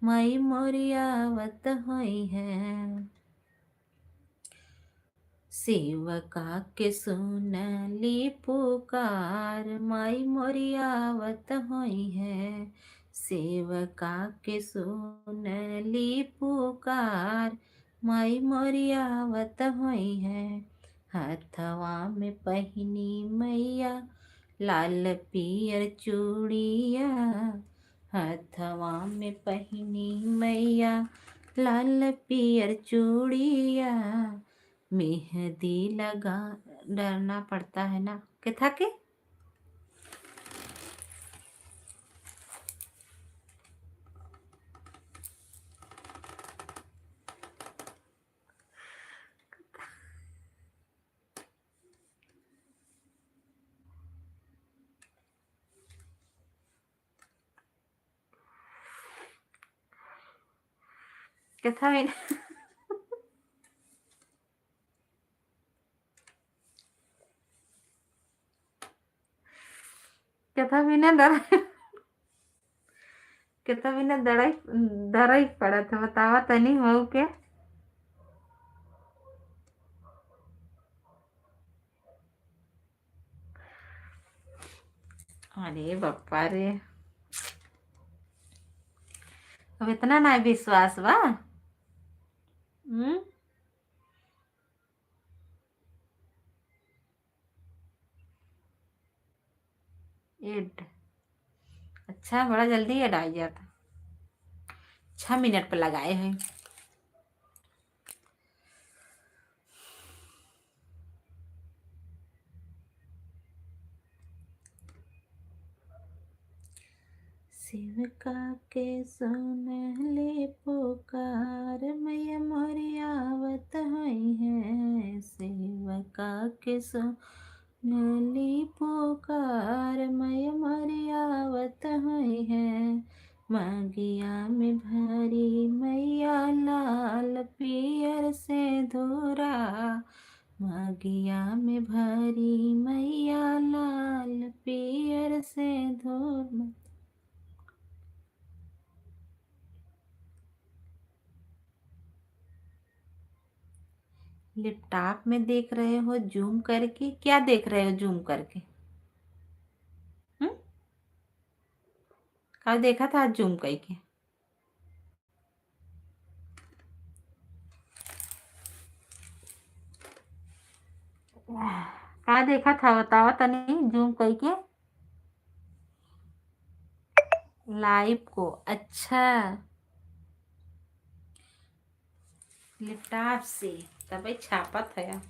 माई मोरी आवत हुई है। सेवका के सुनली पुकार, माई मोरी आवत हुई है। सेवका के सुनली पुकार, माई मोरी आवत हुई है। हथवा में पहिनी मैया लाल पियर चूड़िया, हथवा में पहिनी मैया लाल पियर चूड़िया, मेहंदी लगा डरना पड़ता है ना के था के। कथा में कथा बिना डर, कथा बिना दड़ाई डराई पड़त है। बतावा तनी मऊ के। अरे बापा रे, अब इतना ना विश्वास बा। हम्म एड अच्छा, बड़ा जल्दी एड आ जाता। 6 मिनट पर लगाए हैं। शिवका के सुनले पुकार, मैया मोरी आवत हुई है। सेवका के सुनली पुकार, मैया मोरी आवत हुई है। मगिया में भरी मैया लाल पियर से धोरा, मगिया में भरी मैया लाल पियर से धूम। लैपटॉप में देख रहे हो जूम करके? क्या देख रहे हो जूम करके? हम्म, कल देखा था आज जूम करके? का देखा था बतावा तनी जूम करके लाइव को। अच्छा, लैपटॉप से तब छापत है।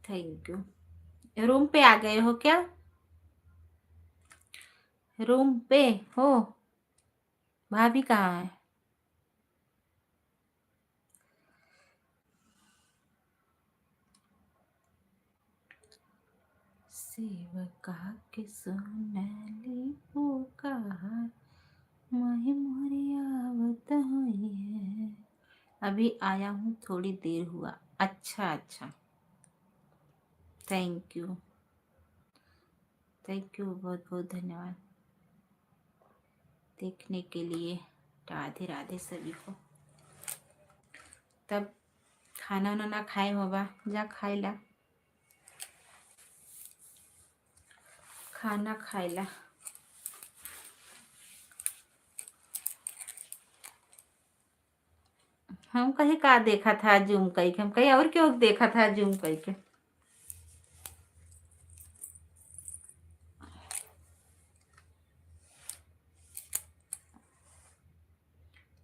Thank you. Room पे आ गए हो क्या? रूम पे हो? भाभी कहाँ है? सेवका के सोनाली पुकार माही मोरी आवत हुई है। अभी आया हूँ, थोड़ी देर हुआ। अच्छा अच्छा, thank you, thank you, बहुत बहुत धन्यवाद देखने के लिए। राधे राधे सभी को। तब खाना वाना ना खाए होबा? जा खाए ला, खाना खाएला। हम कहीं का देखा था जूम करके? हम कहीं और क्यों देखा था जूम करके?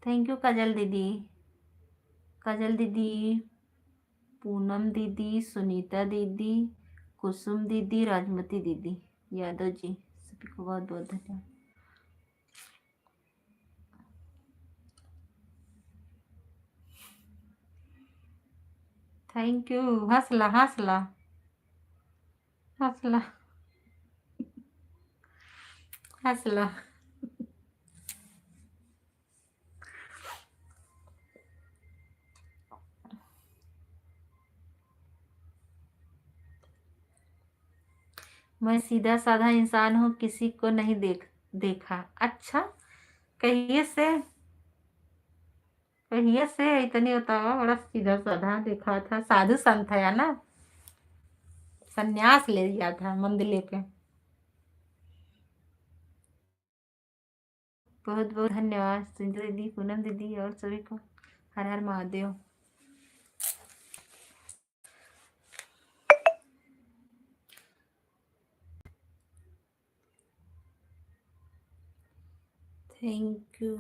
Thank you काजल दीदी, काजल दीदी, पूनम दीदी, सुनीता दीदी, कुसुम दीदी, राजमती दीदी, यादव जी, सभी को बहुत बहुत धन्यवाद। Thank you. हंसला हंसला हंसला हंसला। मैं सीधा साधा इंसान हूँ, किसी को नहीं देखा। अच्छा, कहिए से, कहिए से इतनी बताओ, बड़ा सीधा साधा देखा था। साधु संत है ना, संन्यास ले लिया था मंदिर पे। बहुत बहुत धन्यवाद सुनीता दीदी, पूनम दीदी और सभी को। हर हर महादेव। Thank you.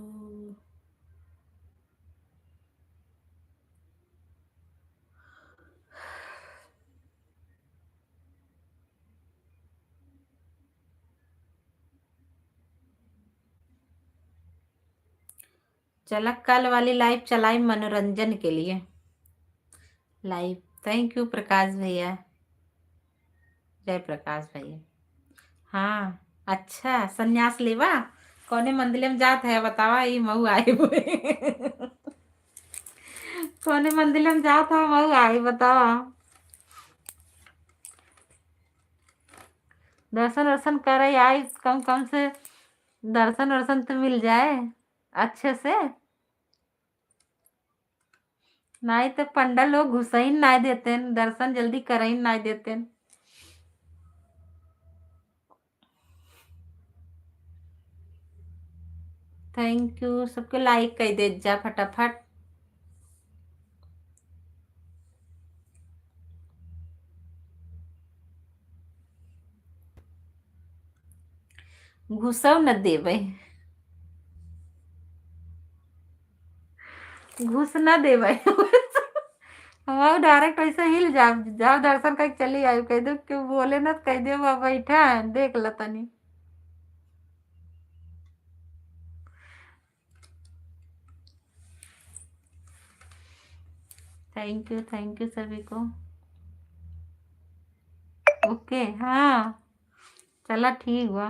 चला कल वाली लाइव चलाई मनोरंजन के लिए लाइव। Thank you प्रकाश भैया, जय प्रकाश भैया। हाँ अच्छा, संन्यास लेवा? कौने मंदिर में जात है बतावा? ई मऊ आए, कौने मंदिर में जात है मऊ आई बतावा? दर्शन वर्शन करे आई, कम कम से दर्शन वर्शन तो मिल जाए अच्छे से। नहीं तो पंडा लोग घुसा ही नहीं देते, दर्शन जल्दी कर ही नहीं देते। Thank you सबके। लाइक कर दे जा फटाफट। घुसव न देबै, घुस न देबै। हम डायरेक्ट ऐसे हिल जाओ, जाओ दर्शन करके चली आई। कह दो क्यों बोले ना, कह दे बैठा है देख ल तनी। Thank you, thank you सभी को। ओके हाँ चला ठीक हुआ।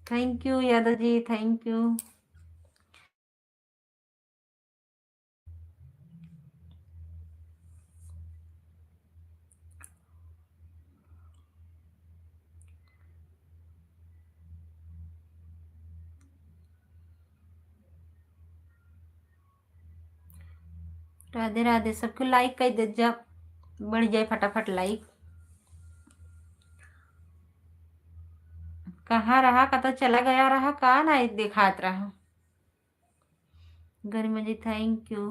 Thank you Yadav ji, thank you. Radhe Radhe. सबको लाइक कर दे जा, बढ़ जाए फटाफट लाइक। कहाँ रहा, कत चला गया रहा, का ना दिखात रहा। Garima ji thank you.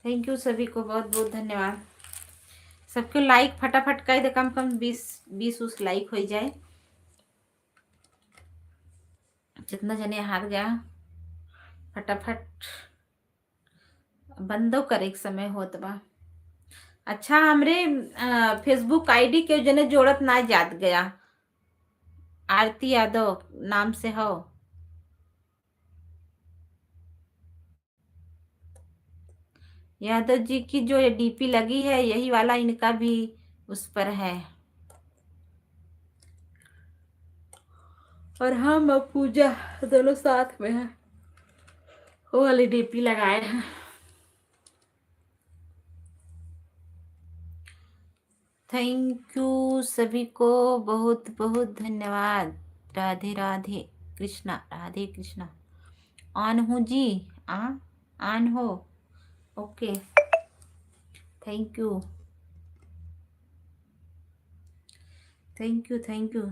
Thank you सभी को, बहुत बहुत धन्यवाद। सबके लाइक फटाफट कर दे, कम कम 20 20 उस लाइक हो जाए। जितना जने हाथ गया फटाफट बंदो करे के समय होत बा। अच्छा, हमरे फेसबुक आईडी के जने जोड़त ना जात गया, आरती यादव नाम से हो। यादव जी की जो ये डीपी लगी है, यही वाला इनका भी उस पर है। और हम और पूजा दोनों साथ में है, वो वाली डीपी लगाए हैं। Thank you सभी को, बहुत बहुत धन्यवाद। राधे राधे कृष्णा, राधे कृष्णा। ऑन हूँ जी, आ ऑन हो, okay, thank you, thank you, thank you.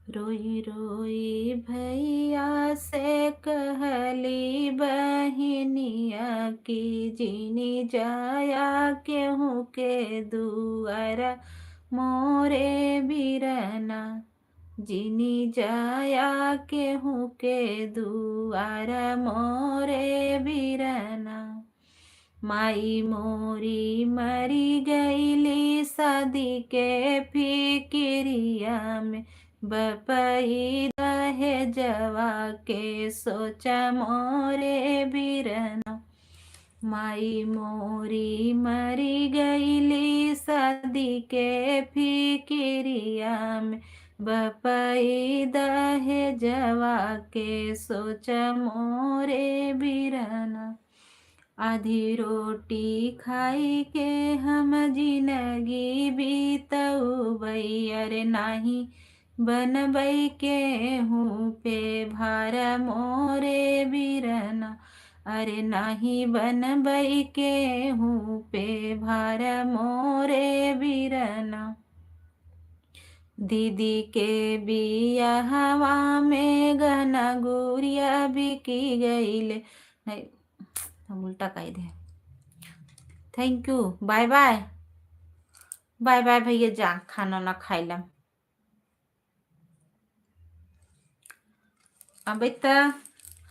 रोई रोई भैया से कहली बहिनिया की जिनी जाया केहू के दुआरा मोरे बिरना, जिनी जाया केहू के दुआरा मोरे बिरना। माई मोरी मरी गईली शादी के फिक्रिया में, बपई दहे जवा के सोचा मोरे बिरना। माई मोरी मरी गईली शादी के फिक्रिया में, बपई दहे जवा के सोचा मोरे बिरना। आधी रोटी खाई के हम जिनगी बीतऊ अरे नाही बनबई के हूँ पे भार मोरे बिरना, अरे नाही बनबई के हूँ पे भार मोरे बिरना। दीदी के बियाहवा में गहना गुड़िया बिकी गईले, नहीं हम उल्टा कह दे। Thank you, bye bye, bye bye भैया, जा खाना ना खाइलम। अब त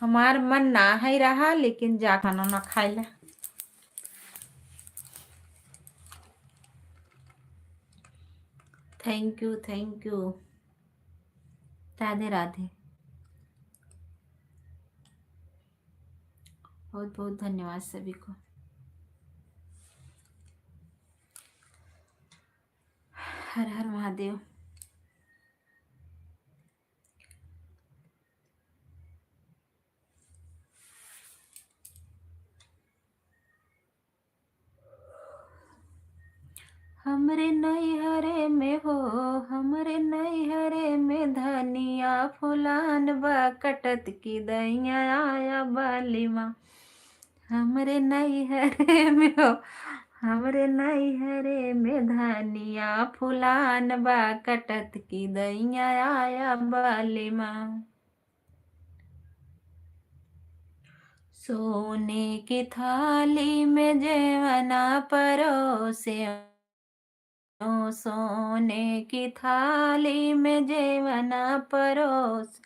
हमार मन ना है रहा, लेकिन जा खाना ना खाइला। Thank you, thank you, Radhe Radhe. बहुत बहुत धन्यवाद सभी को। हर हर महादेव। हमरे नैहरे में हो, हमरे नैहरे में धनिया फुलान बा कटत की दैया आया बाली माँ। हमरे नैहरे में हो, हमरे नैहरे में धनिया फुलान बा कटत की दैया आया बाली माँ। सोने की थाली में जेवना परोसे, सोने की थाली में जेवना परोस,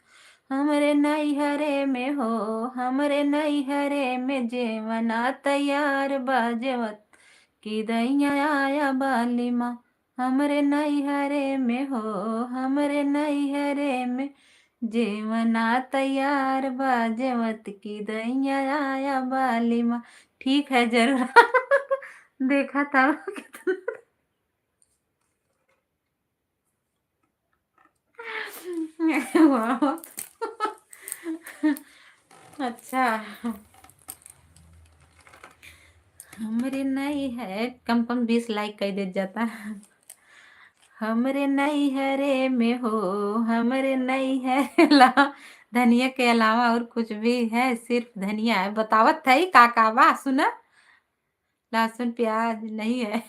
हमरे नैहरे में हो, हमरे नैहरे में जेवना तैयार बाजवत की दैया आया बाली माँ। हमरे नैहरे में हो, हमरे नैहरे में जेवना तैयार बाजवत की दैया आया बाली माँ। ठीक है, जरूर देखा था कितना। वाह, अच्छा, हमरे नहीं है, कम कम 20 लाइक कर दे जाता। हमरे नैहरे में हो, हमरे नैहरे ला धनिया के अलावा और कुछ भी है, सिर्फ धनिया है। बतावत थई का का बा, सुना। लहसुन प्याज नहीं है।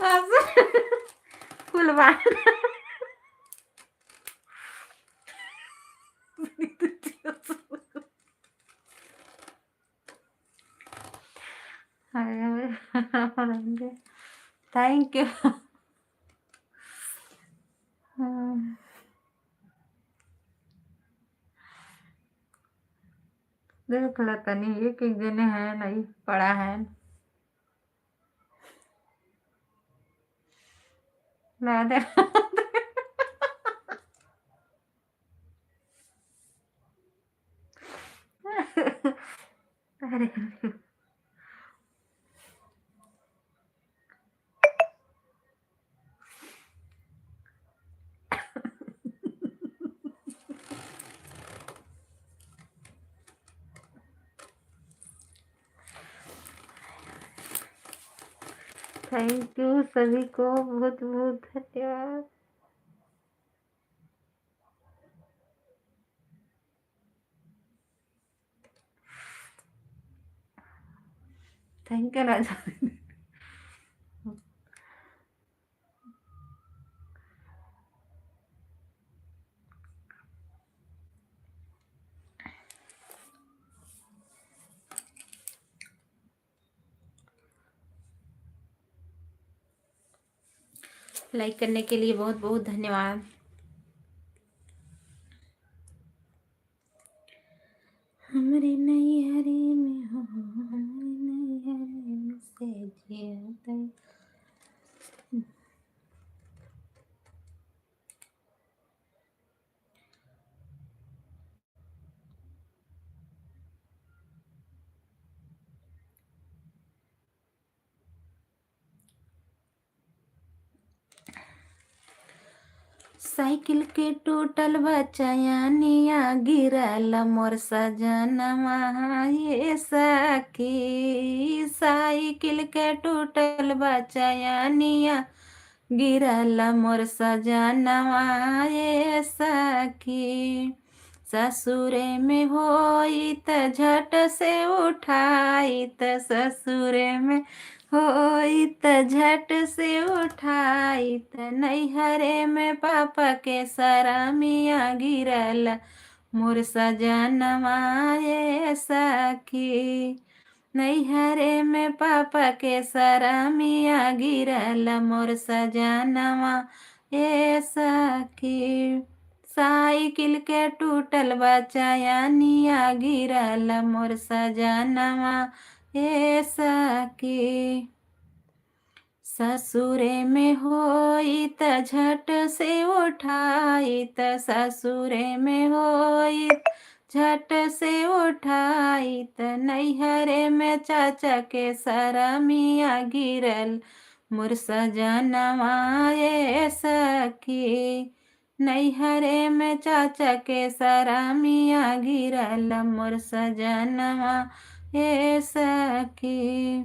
लहसुन फुलवा thank you. देख लो तनी एक एक जने है नहीं पड़ा है ना दे। अरे thank you सभी को, बहुत बहुत धन्यवाद। Thank you Raja. Like करने के लिए बहुत बहुत धन्यवाद। हमरे नैहरे में हो, हमरे नैहरे में से जिया। साइकिल के टूटल बचयानिया गिरल मोर सजनवा ये सखी। साइकिल के टूटल बचयानिया गिरल मोर सजनवा ये सखी। ससुरे में होई त झट से उठाई त, ससुरे में होई त झट से उठाई त, नैहरे में पापा के सरमिया गिरल मोर सजनवा ये सखी। नैहरे में पापा के सरमिया गिरल मोर सजनवा ये सखी। साइकिल के टूटल बचयानिया गिरल मोर सजनवा ये सखी। ससुरे में होई त झट से उठाई त, ससुरे में होई झट से उठाई त, नैहरे में चाचा के सरमिया गिरल मोर सजनवा ये सखी। नैहरे में चाचा के सरमिया गिरल मोर सजनवा ये सखी।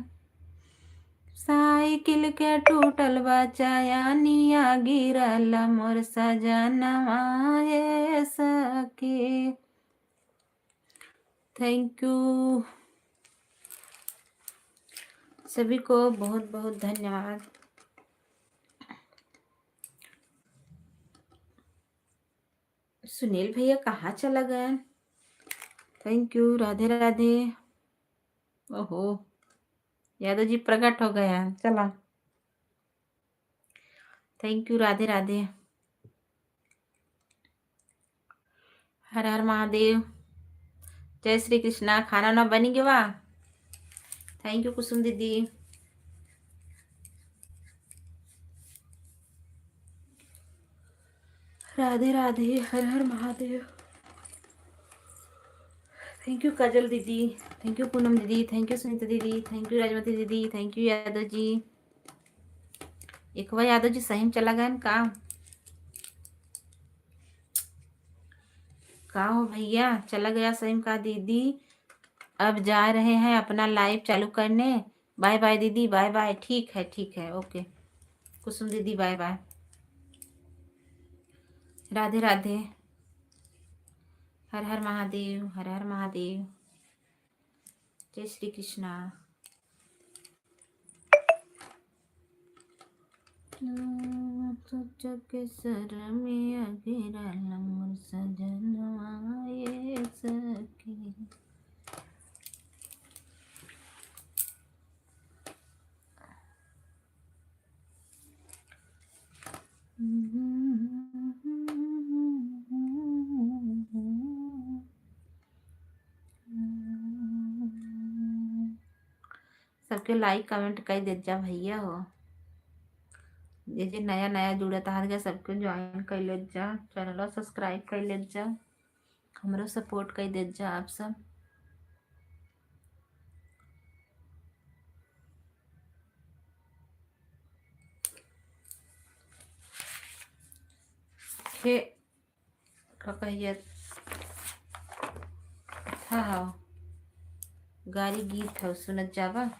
साइकिल के टूटल बचयानिया गिरल मोर सजनवा ये सखी। Thank you सभी को, बहुत बहुत धन्यवाद। सुनील भैया कहाँ चला गए? Thank you, Radhe Radhe. ओहो, यादव जी प्रकट हो गया, चला। Thank you, Radhe Radhe. हर हर महादेव, जय श्री कृष्णा। खाना ना बनी गया? Thank you कुसुम दीदी। राधे राधे, हर हर महादेव। Thank you काजल दीदी, thank you पूनम दीदी, thank you Sunita दीदी, thank you Rajmati दीदी, thank you Yadav ji. एक बार यादव जी सही में चला गए का का हो भैया, चला गया सही का दीदी। अब जा रहे हैं अपना लाइव चालू करने। बाय बाय दीदी, बाय बाय। ठीक है, ओके कुसुम दीदी, बाय बाय। राधे राधे, हर हर महादेव, हर हर महादेव, जय श्री कृष्णा। के सर में अघेरा लंगुर सजनवा ये सखी। सबके लाइक कमेंट कर दे जा भैया हो। जे जे नया नया जुड़त हर के सबके ज्वाइन कर ले जा, चैनल सब्सक्राइब कर ले जा, हमरो सपोर्ट कर दे जा आप सब। के का कहिए था हाव गारी गीत है सुनत जावा।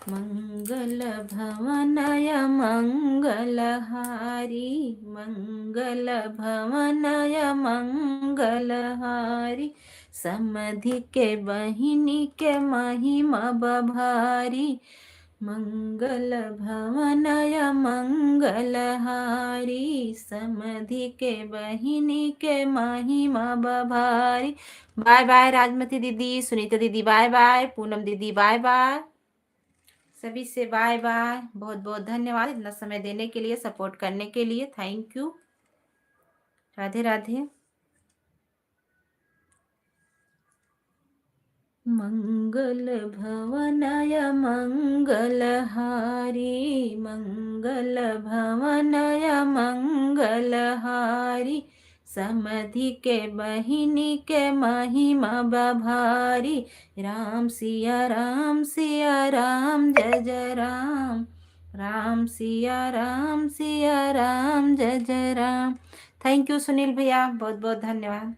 मंगल भवनय मंगलहारी, मंगल भवनय मंगलहारी, समधि के बहिनी के महिमा बभारी। मंगल भवनय मंगलहारी, समधि के बहिनी के महिमा बभारी। बाय बाय राजमती दीदी, सुनीता दीदी बाय बाय, पूनम दीदी बाय बाय, सभी से बाय बाय। बहुत बहुत धन्यवाद इतना समय देने के लिए, सपोर्ट करने के लिए। Thank you. Radhe Radhe. मंगल भवनय मंगलहारी, मंगल भवनय मंगलहारी, समधि के बहिनी के महिमा बभारी। राम सिया राम जय जय राम, राम सिया राम जय जय राम। Thank you Sunil भैया, बहुत बहुत धन्यवाद।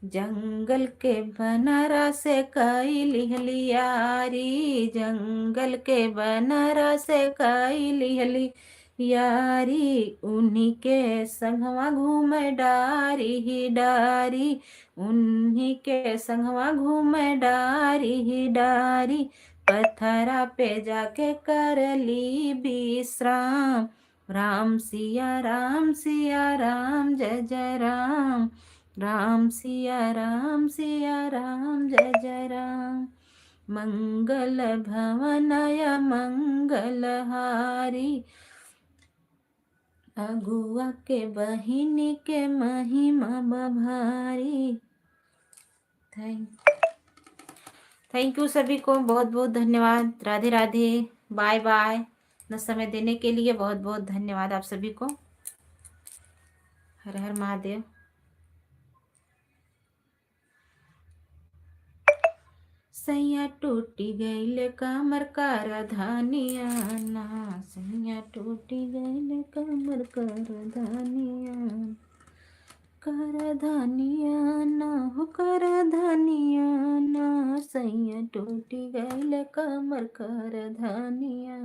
जंगल के बनरा से कई लिहलियारी, जंगल के बनरा से कई लिहली यारी, उन्हीं के संगवा घूम डारी ही डारी, उन्हीं के संगवा घूम डारी ही डारी, पत्थरा पे जाके कर ली विश्राम। राम सिया राम जय जय राम, राम सिया राम जय जय राम। मंगल भवनय मंगलहारी, अगुआ के बहिनी के महिमा बभारी। Thank you सभी को, बहुत बहुत धन्यवाद। Radhe Radhe, bye bye. इतना समय देने के लिए बहुत बहुत धन्यवाद आप सभी को। हर हर महादेव। सैया टूटी गईल कमर कर धनिया ना, सैया टूटी गईल कमर कर धनिया, कर धनिया ना हो कर धनिया ना, सैया टूटी गईल कमर कर धनिया।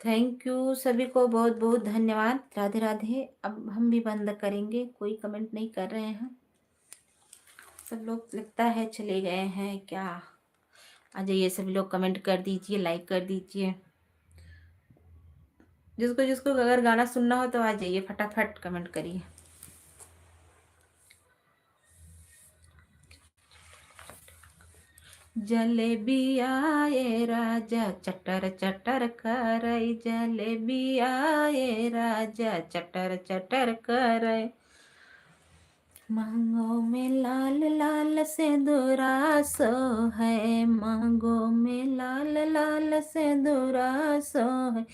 Thank you सभी को, बहुत बहुत धन्यवाद। राधे राधे। अब हम भी बंद करेंगे, कोई कमेंट नहीं कर रहे हैं, सब लोग लगता है चले गए हैं क्या। आ जाइए सभी लोग, कमेंट कर दीजिए, लाइक कर दीजिए। जिसको जिसको अगर गाना सुनना हो तो आ जाइए, फटाफट कमेंट करिए। जलेबी आए राजा चटर चटर करई, जलेबी आए राजा चटर चटर करई, मांगो में लाल लाल से दुरासो है, मांगो में लाल लाल से दुरासो है,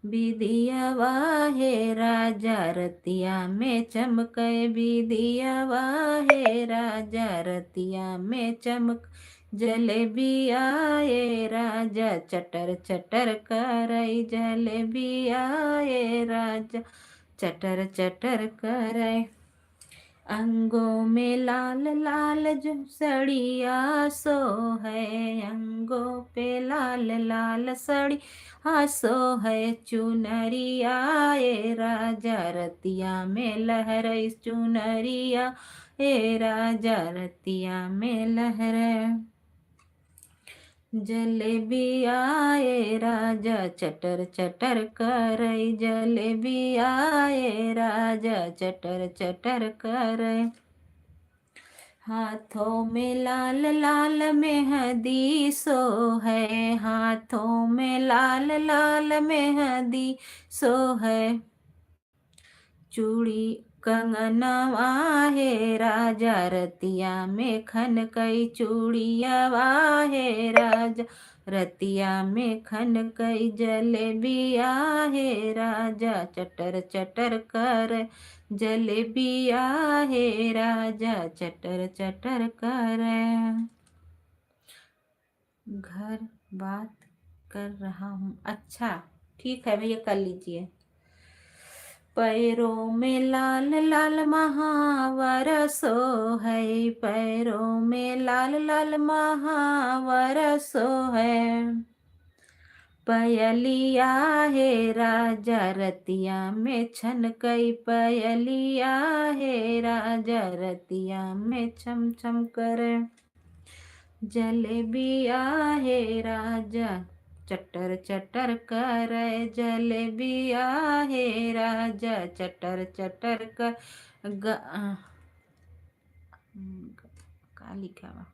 बिदिया वाहे राजा रतिया में चमके, बिदिया वाहे राजा रतिया में चमक, जलेबी आए राजा चटर चटर करई, जलेबी आए राजा चटर चटर करे। अंगों में लाल लाल जो सड़िया सो है, अंगों पे लाल लाल सड़ी सो है। चुनरिया ए राजा रतिया में लहर, चुनरिया ए राजा रतिया में लहर। जलेबिया ए राजा चटर चटर करे, जलेबिया ए राजा चटर चटर करे। हाथों में लाल लाल मेहंदी सो है, हाथों में लाल लाल मेहंदी सो है। चूड़ी कंगनवा हे राजा रतिया में खन कई, चूड़ियावा हे राजा रतिया में खन कई। जलेबिया हे राजा चटर चटर कर, जलेबिया हे राजा चटर चटर कर। घर बात कर रहा हूँ। अच्छा ठीक है भैया, कर लीजिए। पैरों में लाल लाल महावर सो है, पैरों में लाल लाल महावर सो है। पयलिया हे राजा रतिया में छन कई, पयलिया हे राजा रतिया में छम छम करे। जलेबिया हे राजा चटर चटर करे, जलेबिया हे राजा चटर चटर कर। का लिखा हुआ।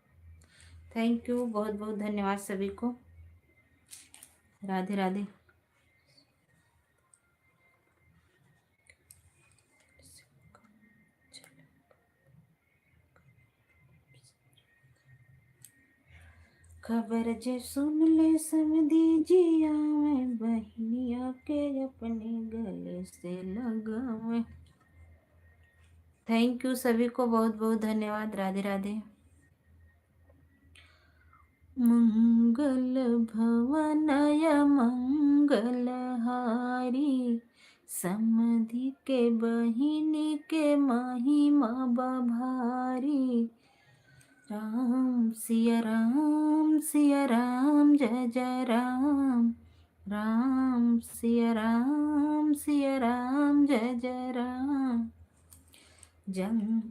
Thank you, बहुत बहुत धन्यवाद सभी को। राधे राधे। खबर जे सुन ले समधी जिया में, बहनिया के अपने गले से लगावे। Thank you सभी को, बहुत बहुत धन्यवाद। राधे राधे। मंगल भवनय मंगलहारी, समधि के बहिनी के महिमा बभारी। राम सिया राम सिया राम जय जय राम, राम सिया राम जय जय राम। जंग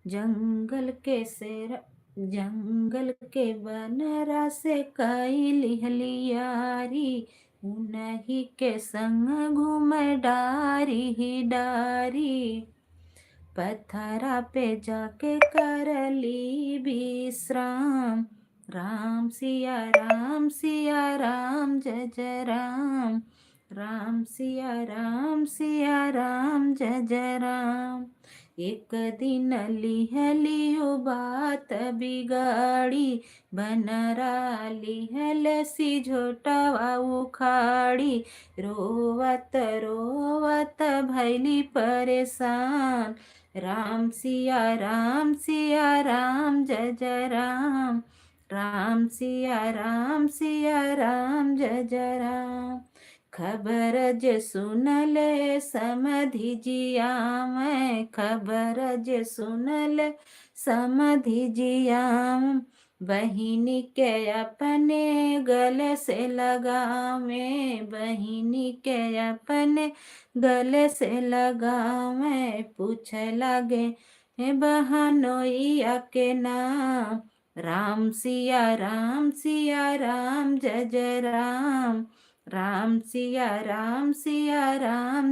जंगल के शेर, जंगल के बनरा से कई लिहलियारी, उन्हीं के संग घूम डारी ही डारी। पत्थरा पे जाके कर ली विश्राम, राम सिया राम जय जय राम, राम सिया राम जय जय राम। एक दिन लिहलियो बात बिगाड़ी, बनरा लिहल सिझोटवा उखाड़ी। रोवत रोवत भैली परेशान, राम सिया राम जय जय राम, राम सिया राम जय जय राम। खबर जे सुनले समधि जिया मैं, खबर जे सुनले समधि जिया, बहिनी के अपने गले से लगावे, बहिनी के अपने गले से लगावे। पूछ लगे बहनोइया के नाम, राम सिया राम जय जय राम, राम सिया राम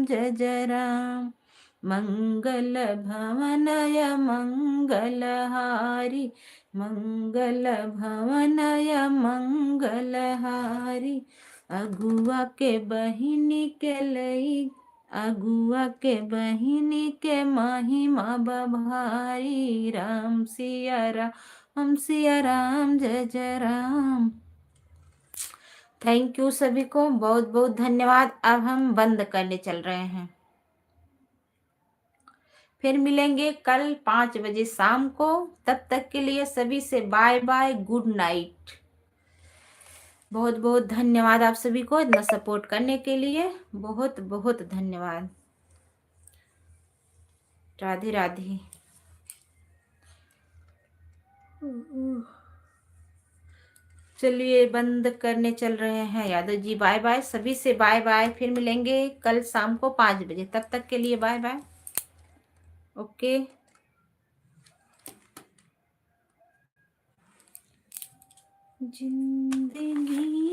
जय जय राम। मंगल भवनय मंगलहारी, मंगल भवनय मंगलहारी। अगुआ के बहिनी के लई, अगुआ के बहिनी के महिमा बभारी, राम सिया राम जय जय राम। Thank you सभी को, बहुत बहुत धन्यवाद। अब हम बंद करने चल रहे हैं, फिर मिलेंगे कल 5 बजे शाम को। तब तक के लिए सभी से बाय बाय, गुड नाइट। बहुत बहुत धन्यवाद आप सभी को इतना सपोर्ट करने के लिए, बहुत बहुत धन्यवाद। राधे राधे। चलिए बंद करने चल रहे हैं। यादव जी बाय बाय, सभी से बाय बाय। फिर मिलेंगे कल शाम को 5 बजे, तब तक के लिए बाय बाय। ओके। जिंदगी।